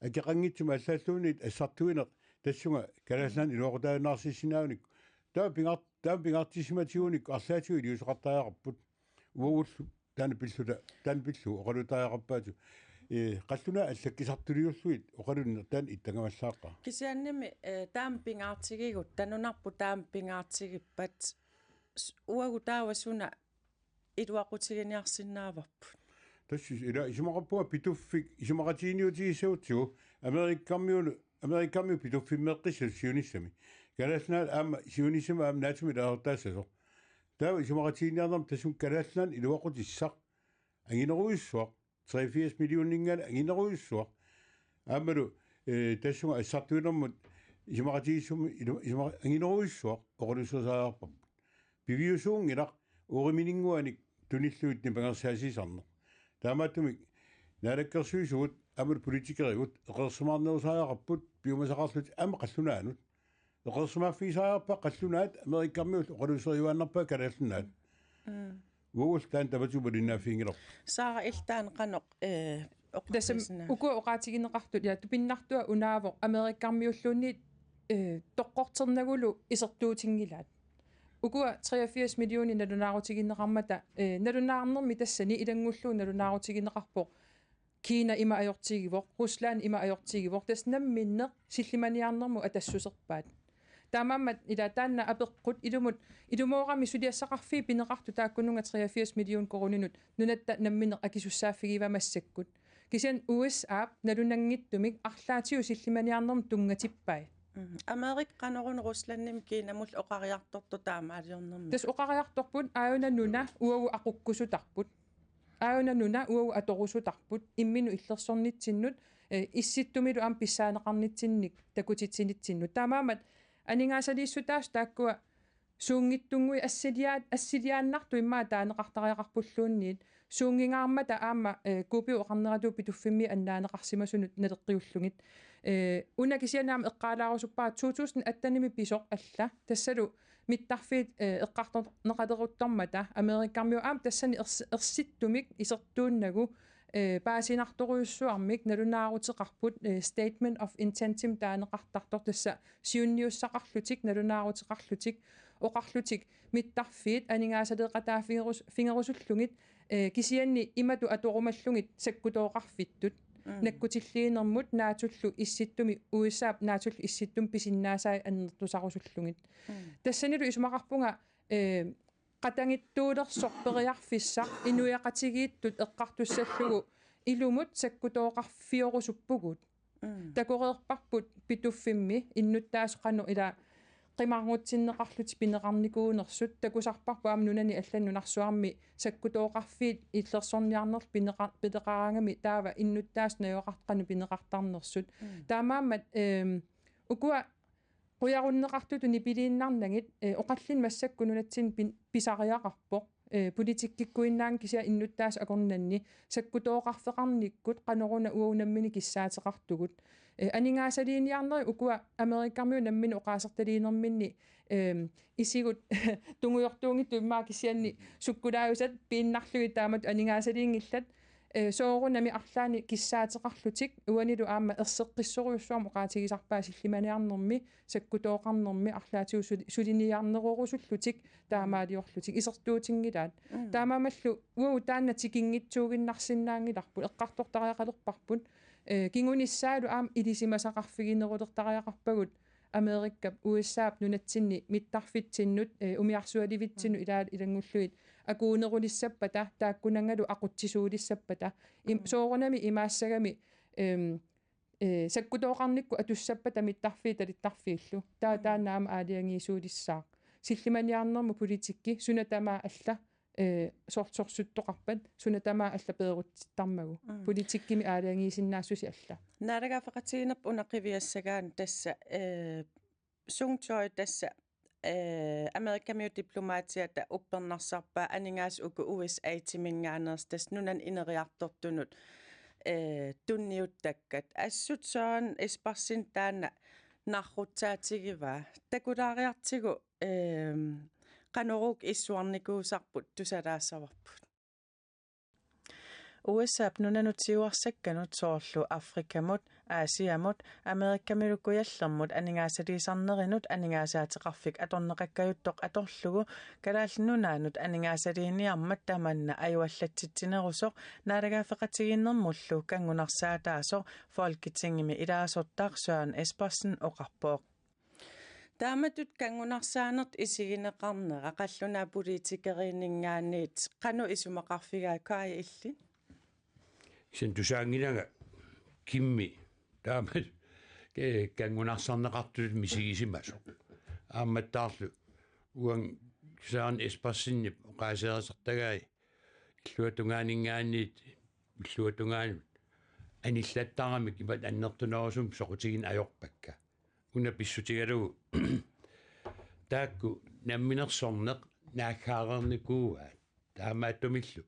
akeqanngitsumik allaalluunniit assartuineq tassunga Kalaallit Nunaanni iluaqutaajunnaarsissinnaagunik. Taama pingaar-, taama pingaartissimatigunik arlaatigut iliuuseqartariaqarput. Uagullu taanna pilluta, taanna pillugu oqaluuttariaqarpaatigut. Ee, qallunaat allakkisartuliullugit oqalunneq taanna ittangamalaaqqaa. Kisiannimi, eh, taama pingaartigigut, tanunarput taama pingaartigippat, s-, uagut taava suna iluaqutiginiarsinnaavarput. Tassa ila isumaqarpunga Pituffik isumaqatigiinniutigissagutsigu Amerikamiut, Amerikamiut Pituffimmeeqqissasoq siunissami. Kalaallit Nunaat aamma siunissami aamma NATO-mi ilaasortaassasoq. Taava isumaqatigiinniarnermi tassunga Kalaallit Nunaanni iluaqutissaq anginerujussuaq, treogfirs millioninngaanniit anginerujussuaq. Aammalu, eh, tassunga assartuinermut isumaqatigiissummi ilu-, isuma-, anginerujussuaq oqaluuserisariaqarparput. Piviusuunngilaq urimininnguanik tunillugit nipangersaasisarneq. Taamaattumik naalakkersuisugut aammalu politikerigut eqeersimaarnerusariaqarput piumasaqarlutik aamma qallunaanut. Eqeersimaaffigisariaqarpaa qallunaat Amerikamiut oqaluuseriuaannarpaat Kalaallit Nunaat. Mm. Uagullu taanna tamatigut malinnaaffiginngilarput. Saara, iltaan qanoq, eh, tassami oqartissinnaa-, ukua oqaatigineqartut, ja, tupinnartua unaavoq Amerikamiulluunniit, eh, toqqorternagulu isertuutinngilaat. Ukua treogfirs millionit nalunaarutigineqarmata, eh, nalunaarnermi tassani ilanngullugu nalunaarutigineqarpoq. Kina ima ajortigivoq, Rusland ima ajortigivoq, tassa namminneq sillimaniarnermut atassuserpaat. Taamaammat ila taanna apeqqut ilumut, ilumoorami suliassaqarfiit pineqartut taakkununnga treogfirs million koruuninut nunatta namminneq akisussaaffigivaat massakkut. Kisianni U S A-p nalunanngitsumik arlaatigut sillimaniarnermut tunngatippai. Mm. Amerika qanoruna Ruslandimut Kinamullu oqariartortoq taamaaliornermik? Tassa oqariartorput aajuna nuna uagut aqukkusutarput. Aajuna nuna uagut atorusutarput, imminut illersornitsinnut, eh, Issittumilu aamma pissaaneqarnitsinnik takutitsinitsinnut. Taamaammat aningaasaliissutaasut taakkua suunngitsunnguit assiliaat-, assiliaannartut immaqa taaneqartariaqarpulluunniit, suunngingaarmata aamma, eh, Kuupioq Oqarneratuut Pituffimmi annaaneqarsimasunut naleqqiullugit. Eh, una kisianni aamma eqqaalaarusuppara to tusind attenimi pisoq alla, tassalu mittarfiit, eh, eqqartorneqaleruttormata Amerikamiut aamma tassani ers-, ersittumik isertuunnagu, eh, paasinartorujussuarmik nalunaaruteqarput, eh, Statement of Intentimik taaneqartartoq, tassa siunniussaqarlutik, nalunaaruteqarlutik, oqarlutik mittarfiit aningaasaleeqataaffigerus-, -ffigerusullugit, eh, kisianni imatut atorumallugit sakkutooqarfittut. Mm. Nakkutilliinermut NATO-llu Issittumi, U S A-p NATO-llu Issittumi pisinnaasai annertusarusullugit. Mm. Tassanilu isumaqarpunga, eh, qatangittuulersoq periarfissaq inuiaqatigiittut eqqartussallugu ilumut sakkutooqarfiorusuppugut. Mm. Takoreerparput Pituffimmi innuttaasut qanoq ila qimarngutsinneqarlutik pineqarnikuunersut, takusarparput aamma nunani allani nunarsuarmi sakkutooqarfiit illersorniarnerlu pineqa-, pineqaraangami taava innuttaasut najugaqartut qanoq pineqartarnersut. Mm. Taamaammat, ehm, ukua qujarunneqartutut nipiliinnarnagit, eh, oqallinneq massakkut nunatsinni pin-, pisariaqarpoq. Eh, politikkikkuinnaanngilaq kisianni innuttaasut akornanni sakkutooqarfeqarnikkut qanoruna uagut nammineq kissaateqartugut. Eh, aningaasaliiniarnerit ukua Amerikamiut namminneq oqaasertaliinerminni, ehm, isigut tungujortuunngitsut immaqa kisianni sukkulaajusat piinnarlugit taamatut aningaasaliinngillat. Eh, soorunami arlaannik kissaateqarlutik, uanilu aamma erseqqissorujussuarmik oqaatigisarpaat sillimaniarnermi, sakkutooqarnermi, arlaatigut suli-, suliniarnerorusullutik taamaaliorlutik, isertuutinngilaat. Mm. Taamaammallu uagut taanna tikinngitsuuginnarsinnaanngilarput, eqqartortariaqalerparput, eh, kingunissaalu aamma ilisimasaqarfiginerulertariaqarpagut, Amerikap, U S A-p nunatsinni mittarfitsinnut, eh, umiarsualivitsinnut, mm, ilaat ilanngullugit akuunerulissappata, taakkunanngalu aqutsisuulissappata. Im-, mm, soorunami imaassagami, ehm, eh, sakkutooqarnikkut atussappata mittarfiit talittarfiillu. Taa-, mm, taanna aamma aalajangiisuulissaaq. Sillimaniarnermut politikki, suna tamaat alla, eh, sor-, sorsuttoqarpat, suna tamaat alla peerutsittarmagu. Mm. Politikkimi aalajangiisinnaassusi alla. Naalagaaffeqatigiinnerput una qiviassagaanni tassa, eh, Sung Choi tassa, eh, Amerikamiut diplomaatiata uppernarsarpaa aningaasat uku U S A-timinngaanneersut tassa nunani ineriartortunut, eh, tunniuttakkat. Assut Søren Espersen taanna narrutsaatigivaa. Takulaariartigu, ehm, qanoruk issuarnikuusarput tusalaassavarput. U S A-p nunanut siuarsakkanut soorlu Afrikamut, Asiamut, Amerikamilu Kujallermut aningaasaliisarnerinut aningaasaateqarfik atorneqakkajuttoq atorlugu Kalaallit Nunaannut aningaasaliiniarmat tamanna ajuallatsitsinerusoq naalagaaffeqatigiinnermullu kanngunarsaataasoq Folketingimi ilaasortaq Søren Espersen oqarpoq. Taamatut kanngunarsaaneq isigineqarnera qallunaat politikeriinninngaanniit qanoq isumaqarfigaat, Kaj, illit? Kisianni tusaanngilanga Kimmi taamatut, eh, kanngunarsarneqartutut misigisimasoq. Aammattaarlu uanga Søren Espersenip oqaaserisartagai illuatungaaninngaanniit, illuatungaanut anillattaramik imatut annertunerusumik soqutigineq ajorpakka. Una pissutigalugu taakku namminersorneq naaggaareernikuuaat. Taamaattumillu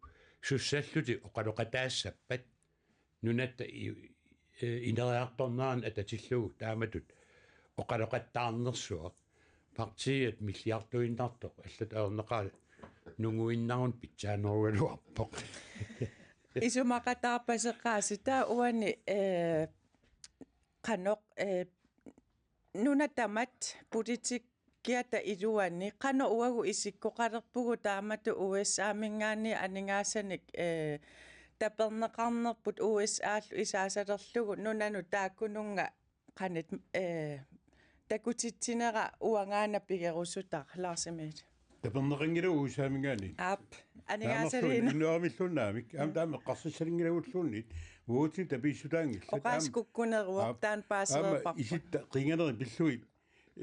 sussallutik oqaloqataassappat nunatta i-, eh, ineriartornerani atatillugu taamatut oqaloqattaarnersuaq. Partiit milliarduinnartoq allatut ajornaqaaq nunguinnaruni pitsaanerugaluarpoq. Isumaqataarpaseqaasi taava uani, eh, qanoq, eh, nuna tamat politikkiata iluani qanoq uagut isikkoqalerpugut taamatut U S A-minngaanniit aningaasanik, eh, taperneqarnerput U S A-llu isaasalerlugu nunanut taakkununnga qanoq, eh, takutitsinera uangaana pigerusutaq, Lars Emil. Taperneqanngilagut U S A-minngaanniit. Aap, aningaasaliineq. Naamerluunniit unnuarimilluunniit aamma. Aamma taama eqqarsassalinngilagulluunniit. Uagutsinnut tapiissutaanngillat. Oqaaseq kukkuneruvoq, aap, taanna paasereerparput. Aamma isitta qiinganerit pillugit,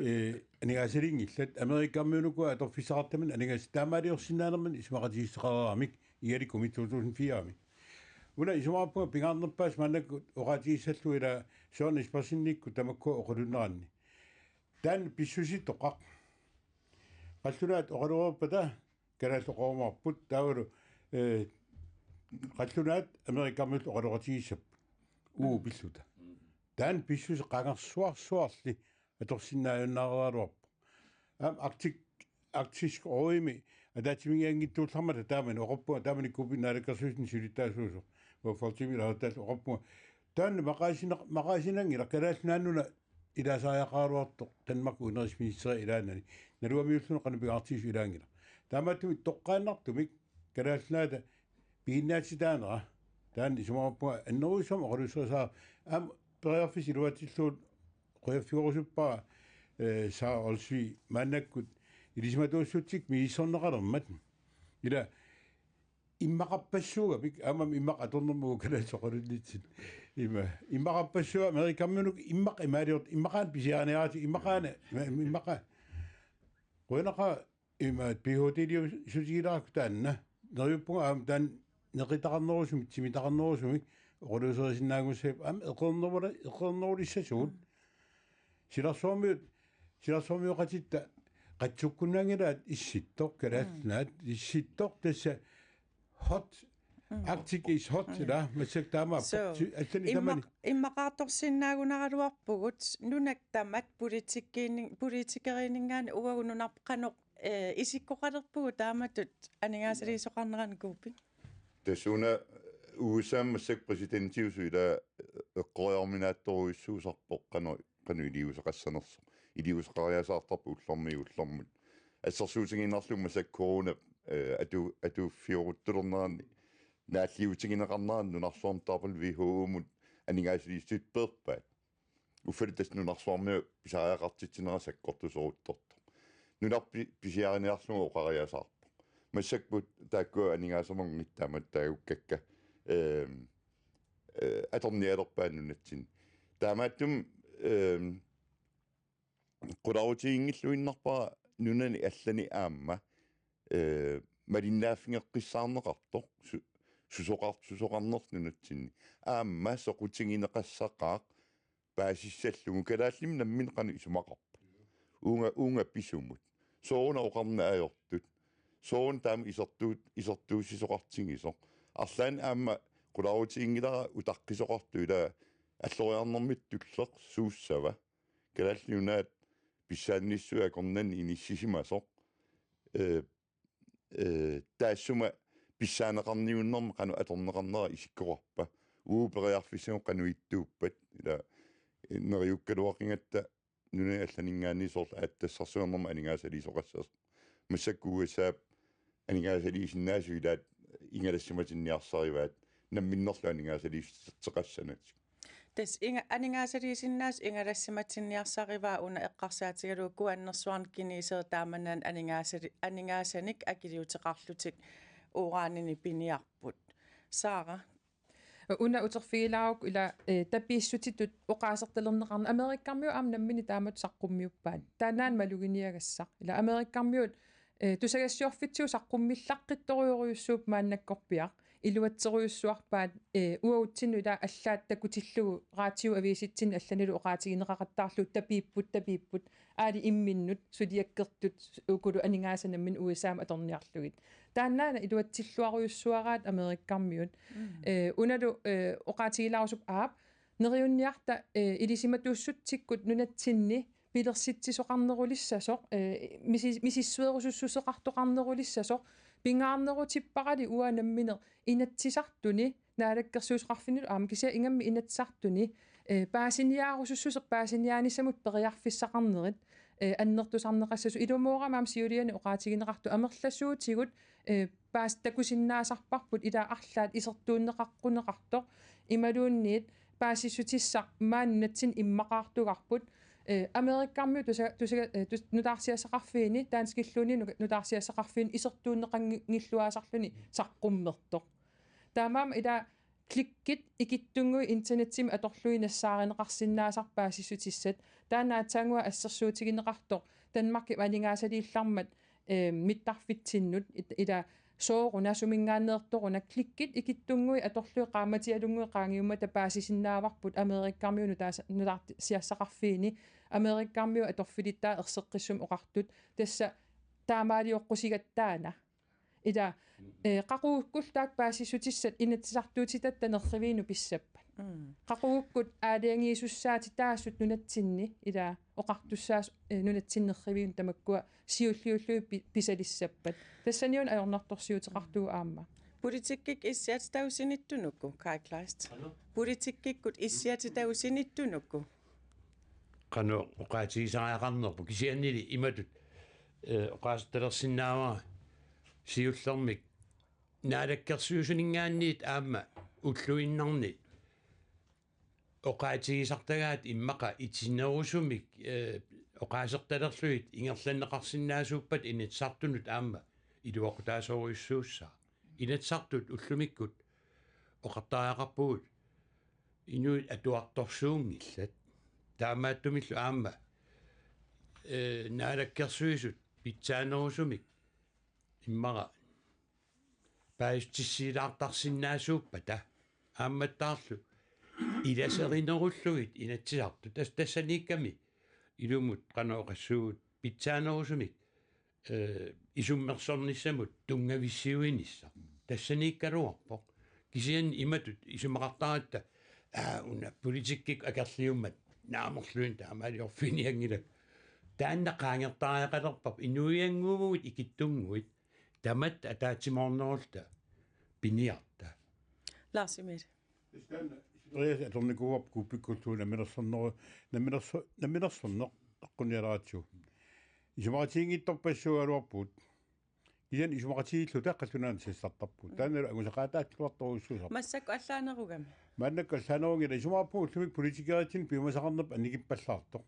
eh, aningaasaliinngillat. Amerikamiunukua atorfissaqartaminnik aningaasat taamaaliorsinnaanermini isumaqatigiissuteqareeramik. Igalikumi to tusind fire-mi. Una isumaqarpunga pingaarnerpaasut maannakkut oqaatigissallugu ilaa Søren Espersenikkut tamakkua oqalunneranni. Taanna pissusittoqaq. Qallunaat oqaloreerpata kalaallit oqarumaarput taavalu, eh, qallunaat Amerikamiullu oqaloqatigiissapput. Uu pilluta. Taanna pissuseq qangarsuarsuarli atorsinnaajunnaaraluarpoq. Aamma Arctic, Arktisk Rådimi ataatsimiinngitsuullarmata taamani oqarpunga, taamani Kuupik naalakkersuisuni siulittaasuusoq. Uanga Folketingimi ilaasortaallu oqarpunga. Taanna maqaasina-, maqaasinanngilaq Kalaallit Nunaannut ilaasariaqaraluartoq Danmarkip udenrigsministeri ilaanani. Naluamiulluni qanoq pingaartigisoq ilaanngilaq. Taamaattumik toqqaannartumik Kalaallit Nunaata piginnaatitaanera. Taanna isumaqarpunga annerusumik oqaluuserisassara. Aamma periarfissaq iluatsillugu qujaffigerusuppara, eh, Sara Olsvig maannakkut ilisimatuussutsikkut misissorneqalermat. Ila immaqarpassuugamik, aamma immaqa atornermut kalaallisut oqalunnitsinni. Ima, immaqarpassuugamik Amerikamiunukua immaqa imaaliortoq, immaqaana pisiariniaratik, immaqaana, ima, immaqa. Qujanaqaaq Ima P H D-liussutigilaarukku taanna. Neriuppunga aamma taanna neqitaqarnerusumik, timitaqarnerusumik, oqaluuserisinnaanngussapput aamma eqeernerula-, eqeernerulissasugut. Silarsuarmiut, silarsuarmioqatitta qatsukkunnaanngilaat Issittoq, Kalaallit Nunaat, Issittoq tassa hot, Arctic is hot, ila, massakkut taamaappoq. So, si-, allani immaq-, tamani. Immaqaartorsinnaagunaraluarpugut, nunat tamat politikkiinni-, politikeriinninngaanniit uagut nunarput qanoq eh, isikkoqalerpugut taamatut aningaasaliisoqarneranikuuppik? Tassa una U S A massakkut præsidentiusut ila eqqoriarminaattorujussuusarpoq qanoq, qanoq iliuuseqassanersoq. Iliuuseqariasaartarpoq ullormiit ullormut. Assersuutigiinnarlugu massakkut corona, eh, atu-, atuuffioruttulernerani naalliutigineqarnerani nunarsuarmi taava W H O-mut aningaasaliissutit peerpaat. Uffalu tassa nunarsuarmiut pisariaqartitsinera sakkortuseruttortoq. Nunarput pisiariniarlugu oqariasaarpoq. Massakkut taakkua aningaasalernittaammat taagukkakka, ehm, eh, atornialerpaat nunatsinni. Taamaattumik, ehm, qularutiginngilluinnarpara nunani allani aamma, eh, malinnaaffigeqqissaarneqartoq su-, susoqar-, susoqarnersoq nunatsinni. Aamma soqutigineqassaqaaq paasissallugu kalaallimmi nammineq qanoq isumaqarpa. Uunga, uunga pisumut. Sooruna oqarneq ajortut. Sooruna taama isertuut-, isertuussisoqartigisoq. Arlaannik aamma qularutiginngilara utaqqisoqartoq ila alloriarnermik tulleq suussava. Kalaallit Nunaat pissaannissuit akornanni inissisimasoq. eh, eh, taassuma pissaaneqarniunnermi qanoq atorneqarnera isikkoqarpa? Uagut periarfissagut qanoq ittuuppat? Ila, eh, neriukkaluaqigatta nunani allaninngaanniit soorlu aatsitassarsiornermi aningaasaliisoqassasoq. Massakkut U S A-p aningaasaliisinnaasut ilaat ingalassimatinniarsarivaat namminnerlu aningaasaliissuteqassanatik. Tassa inga-, aningaasaliisinnaasut ingalassimatinniarsarivaa una eqqarsaatigalugu kuannersuarnik kineserit taamani aningaasali-, aningaasanik akiliuteqarlutik uranini piniarput. Sara. Una uterfigilaarukku ila, eh, tapiissutitut oqaasertalerneqarneq Amerikkarmiut aamma namminneq taamatut saqqummiuppaat. Taannaana maluginiagassaq. Ila Amerikkarmiut, eh, tusagassiorfitsigut saqqummillaqqittorujorujussuupput maannakkorpiaq. Iluatserujussuarpaat, eh, uagutsinnut ila allaat takutillugu raatiup aviisitsinni allanilu oqaatigineqaqattaarlugu tapiipput, tapiipput. Aali imminnut, suliakkertut, ukulu aningaasat namminneq U S A-mi atorniarlugit. Taannaana iluatsilluarujussuaraat Amerikkarmiut. Mm. Eh, unalu, eh, oqaatigilaarusupput aap, neriunniarta, eh, ilisimatuussutsikkut nunatsinni pilersitsisoqarnerulissasoq, eh, misi-, misissuerusussuseqartoqarnerulissasoq, pingaarnerutipparali uanga nammineq Inatsisartuni, Naalakkersuisoqarfinnilu aamma kisianni ingammik Inatsisartuni, eh, paasiniaarusussuseq paasiniaanissamut periarfissaqarnerit, eh, annertusarneqassasoq, ilumoorami aamma siuliani oqaatigineqartoq amerlasuutigut, eh, paas-, takusinnaasarparput ila arlaat isertuunneqaqquneqartoq imaluunniit paasissutissaq maani nunatsinni immaqaartugarput, eh, Amerikkarmiut tusa-, tusa-, eh, tus-, nutaarsiassaqarfiini, danskilluunniit nuka-, nutaarsiassaqarfiini isertuunneqanngilluinnarluni saqqummertoq. Taamaammat ila klikkit ikittunnguit internetsimi atorlugit nassaarineqarsinnaasarput paasissutissat. Taanna aatsaannguaq assersuutigineqartoq Danmarkip aningaasaliillarmat, eh, mittarfitsinnut it-, ila sooruna suminngaanneersoruna klikkit ikittunnguit atorlugit qaammatialunnguit qaangiummata paasisinnaavarput Amerikkarmiut nutaas-, nutaarsiassaqarfiini Amerikkarmiut atorfilittaat erseqqissumik oqartut tassa taamaalioqqusigatta taanna. Ila, eh, qaqugukkullu taakku paasissutissat Inatsisartuutitatta nerriviinut pissappat. Mm. Qaqugukkut aalajangiisussaatitaasut nunatsinni, ila, oqartussaasut, eh, nunatsinni nerriviinut tamakkua siulliullugit pi-, pisalissappat. Tassaniuna ajornartorsiuteqartugut aamma. Politikkikkut issiatitagut sinittunuku, Kaj Kleist. Hallo? Politikkikkut issiatitagut sinittunuku. Qanoq oqaatigisariaqarnerput kisiannili imatut, eh, oqaasertalersinnaavara siullermik naalakkersuisuninngaanniit aamma ulluinnarni oqaatigisartagaat immaqa itinerusumik, eh, oqaasertalerlugit ingerlanneqarsinnaasuuppat Inatsisartunut aamma iluaqutaasorujussuussaaq. Inatsisartut ullumikkut oqartariaqarpugut inuit atuartorsuunngillat. Taamaattumillu aamma, eh, naalakkersuisut pitsaanerusumik immaqa paasissutissiilaartarsinnaasaarpata aammattaarlu ilaserinerullugit Inatsisartut tas-, tassaniikkami ilumut qanoq oqassuugut pitsaanerusumik, eh, isummersornissamut tunngavissiuinissaq. Tassaniikkaluarpoq. Kisianni imatut isumaqartaratta, aa, una politikkikkut akerliummat naamerluinnaq taamaaliorfiginianngilakka. Taanna qaangertariaqalerparput inuiannguuvugut ikittunnguit tamatta ataatsimoornerulluta piniarta. Lars Emil. Andreas atornikuuarput kuuppikkulluunniit namminersorneru-, namminerso-, namminersorneq aqqunialeratsigu. Isumaqatigiinngitsorpassuugaluarpugut. Kisianni isumaqatigiilluta qallunaat sassartarput. Taannalu angusaqaataatiluartorujussuusarpoq. Massakkut allaanerugami. Maannakkut allaanerunngilaq, isumaqarpunga ullumikkut politikeritsinni piumasaqarnerput annikippallaartoq.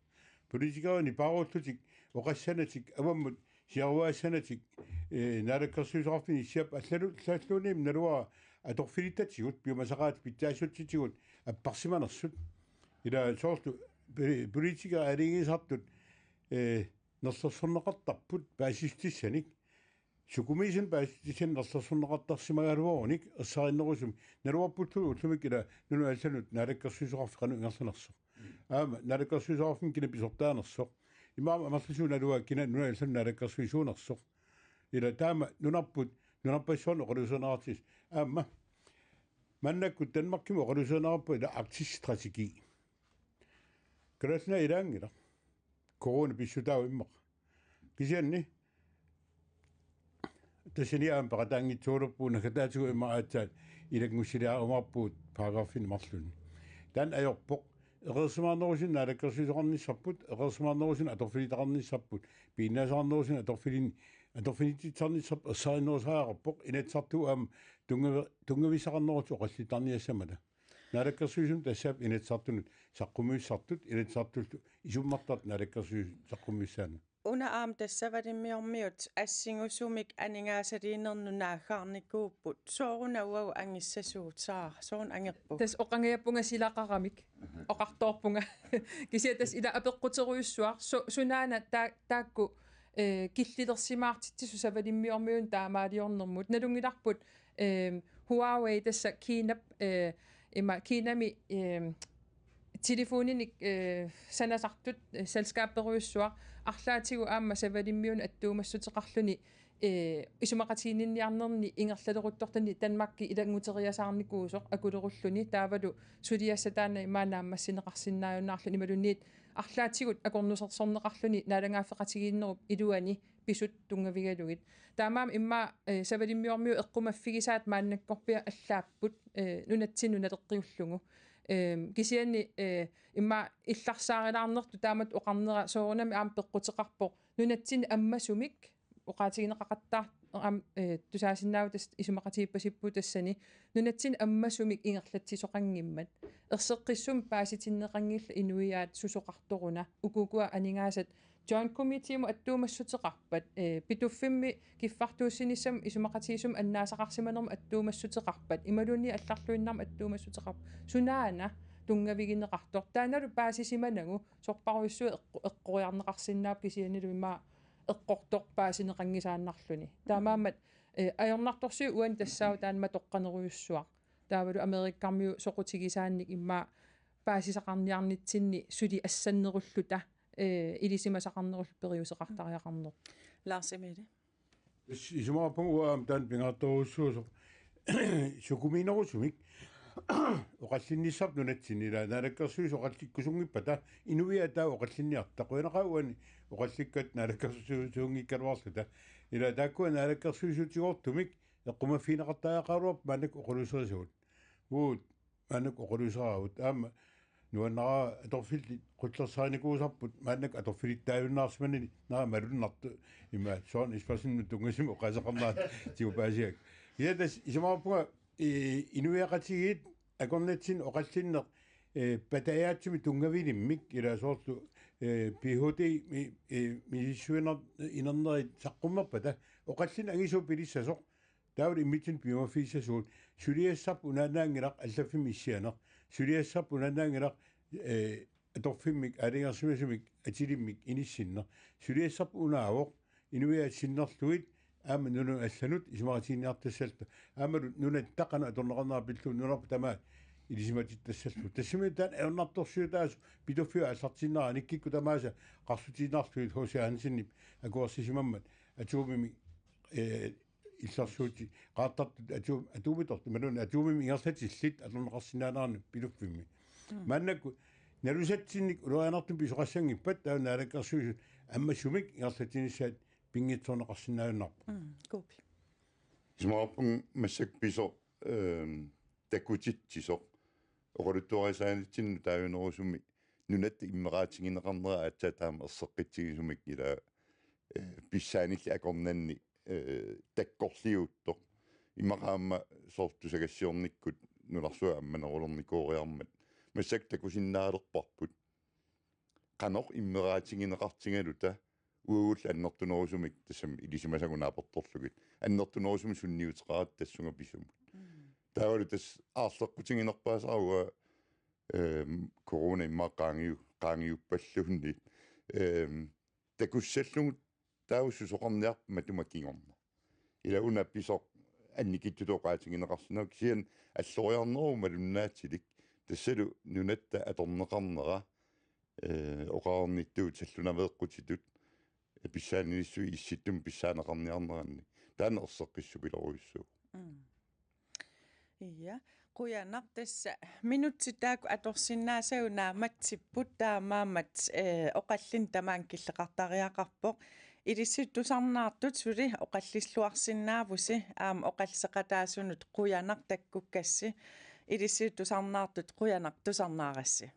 Politikerit nipaarullutik oqassanatik avammut siaruaassanatik, eh, naalakkersuisoqarfinni issiapput allallu-, allalluunniit naluara atorfilittatigut, piumasaqaatit pitsaassutsitigut apparsimanersut. Ila soorlu poli-, politikerit aalajangiisartut, eh, nerlersorneqartarput paasissutissanik. Sukumiisumik paasissutissanik nerlersorneqartarsimagaluarunik ersarinnerusumik naluarpullu ullumikkut ila nunat allanut naalakkersuisoqarfik qanoq ingerlanersoq. Aamma naalakkersuisoqarfimmik kina pisortaanersoq. Imaammat amerlasuut naluara kina nunat allanut naalakkersuisuunersoq. Ila taama nunarput, nunarpassuarnut oqaluuserineqartigisoq. Aamma maannakkut Danmarkimi oqaluuserineqarpoq ila arktisk strategi. Kalaallit Nunaat ilaanngilaq. Corona pissutaavoq immaqa. Kisianni Tassani aamma peqataanngitsoorpoq naggataatigut ima aatsaat ilanngussiliarumaarpugut paragraffinik marlunnik. Taanna ajorpoq. Eqeersimaarnerusunik naalakkersuisoqarnissarput, eqeersimaarnerusunik atorfilitaqarnissarput, piginnaasaqarnerusunik atorfilin-, atorfinitsitsisarnissarput ersarinnerusariaqarpoq, Inatsisartut aamma tunngavi-, tunngavissaqarnerusunik oqallittaarniassammata. Naalakkersuisut tassaapput Inatsisartunut saqqummiussartut, Inatsisartullu isummertartut naalakkersuisut saqqummiussaannut. Una aamma tassa Savalimmiormiut assingusumik aningaasaliinernut naaggaarnikuupput. Sooruna uagut angissasugut, Saara? Sooruna angerpugut? Tassa oqangajapunga silaqaramik. Oqartoorpunga. Kisianni tassa ila apeqquterujussuaq. Su-, sunaana ta-, taakku, eh, killilersimaartitsisut Savalimmiormiunut taamaaliornermut. Nalunngilarput, eh, Huawei tassa Kinap, eh, ima Kinami, eh, telefoninik, eh, sanasartut, eh, selskaberujussuaq arlaatigut aamma Savalimmiunut attuumassuteqarluni, eh, isumaqatiginninniarnerni ingerlaleruttortani Danmarki ilannguteriasaarnikuusoq akulerulluni, taavalu suliassaq taanna ima naammassineqarsinnaajunnaarluni imaluunniit arlaatigut akornusersorneqarluni naalagaaffeqatigiinnerup iluani pisut tunngavigalugit. Taamaammat immaqa, eh, Savalimmiormiut eqqumaffigisaat maannakkorpiaq allaapput, eh, nunatsinnut naleqqiullugu. Eh, kisianni, eh, immaqa illarsaarilaarnertut taamatut oqarnera soorunami aamma peqquteqarpoq nunatsinni ammasumik oqaatigineqaqattaar-, aamma, eh, tusaasinnaavoq tassa isumaqatigiippasippugut tassani nunatsinni ammasumik ingerlatsisoqanngimmat. Erseqqissumik paasitinneqanngillat inuiaat susoqartoruna ukukua aningaasat Joint Committeemut attuumassuteqarpat, eh, Pituffimmi kiffartuussinissamut isumaqatigiissumik annaasaqarsimanermut attuumassuteqarpat, imaluunniit allarluinnarmut attuumassuteqarpat, sunaana tunngavigineqartoq. Taannalu paasisimanagu sorparujussuaq eqqu-, eqqoriarneqarsinnaapput kisiannilu ima eqqortoq paasineqanngisaannarluni. Taamaammat, eh, ajornartorsiut uani tassaavoq taanna matoqqanerujussuaq. Taavalu Amerikkarmiut soqutigisaannik immaqa paasisaqarniarnitsinni suli assannerulluta, eh, ilisimasaqarnerulluta periuseqartariaqarneq. Lars Emil. Is-, isumaqarpunga uanga aamma taanna pingaartorujussuusoq sukumiinerusumik oqallinnissarput nunatsinni, ila naalakkersuisut oqallikkusunngippata inuiaat taava oqallinniartut. Qujanaqaaq uani oqallikkat naalakkersuisuunngikkaluarluta. Ila taakkua naalakkersuisutigoortumik eqqumaffigineqartariaqaraluarput maannakkut oqaluuserisagut. Uagut maannakkut oqaluuseraavut. Aamma nuannaraa atorfillit qullersaarinikuusarput maannakkut atorfilittaajunnaarsimanani, nara malunnartoq, ima Søren Espersenimut tunngasumik oqaaseqarnera tigupaasiak. Ila tassa isumaqarpunga, i-, inuiaqatigiit akornatsinni oqallinneq, eh, patajaatsumik tunngavilimmik, ila soorlu, eh, P H D mi-, eh, misissuinerit inernerit saqqummerpata oqallinneq angisuut pilissasoq, taavalu immitsinnut piumaffigissasugut. Suliassarput unaannaanngilaq allaffimmi issianeq. Suliassarput unaannaanngilaq, eh, atorfimmik, aalajangersimasumik, atilimmik inissinneq. Suliassarput unaavoq, inuiaat sinnerlugit aamma nunanut allanut isumaqatiginninniartassalluta. Aammalu nunatta qanoq atorneqarnera pillugu nunarput tamaat ilisimatittassallugu. Tassami taanna ajornartorsiutaasoq Pituffiup aallartiinnera, anikkut tamaasa qarsutiinnarlugit H C Hansenip akuersisimammat atomimi, eh, illersuutit qaartartut atom-, atomitortut, imaluunniit atomimik ingerlatillit atorneqarsinnaanerannik Pituffimmi. Mm. Maannakkut nalusatsinnik ulorianartumik pisoqassanngippat taava naalakkersuisut ammasumik ingerlatsinissaat pinngitsoorneqarsinnaajunnaarpoq. Mm, Kuuppi. Isumaqarpunga massakkut pisoq, ehm, takutitsisoq oqaluttuarisaanitsinnut taavinerusumik nunatta immeqaatigineqarnera aatsaat taama erseqqitsigisumik ila, eh, pissaanillit akornanni, eh, takkorliuttoq. Immaqa aamma soorlu tusagassiornikkut nunarsuaq ammanerulernikooriarmat massakkut takusinnaalerparput. Qanoq immeqaatigineqartigaluta uagullu annertunerusumik tassami ilisimasagut naapertorlugit. Annertunerusumik sunniuteqarata tassunga pisumut. Mm. Taavalu tassa aarleqqutiginerpaasara uanga, ehm, corona immaqa qaangiu-, qaangiuppalluunniit. Ehm, takussallugu taava susoqarniarpat matuma kingorna. Ila una pisoq annikittutut oqaatigineqarsinnaavoq kisianni alloriarnerup malunnaatilik tassalu nunatta atorneqarnera, eh, oqarnittut sallunaveeqqutitut pissaanilissuit issittumi pissaaneqarniarneranni. Taanna erseqqissupilorujussuuvoq. Mm. Ja, qujanaq, tassa minutsit taakku atorsinnaasagut naammatsipput, taamaammat, eh, oqallinneq tamaanga killeqartariaqarpoq. Ilissi tusarnaartut suli oqallisilluarsinnaavusi, aamma oqalliseqataasunut qujanaq takkukkassi. Ilissi tusarnaartut qujanaq tusarnaarassi.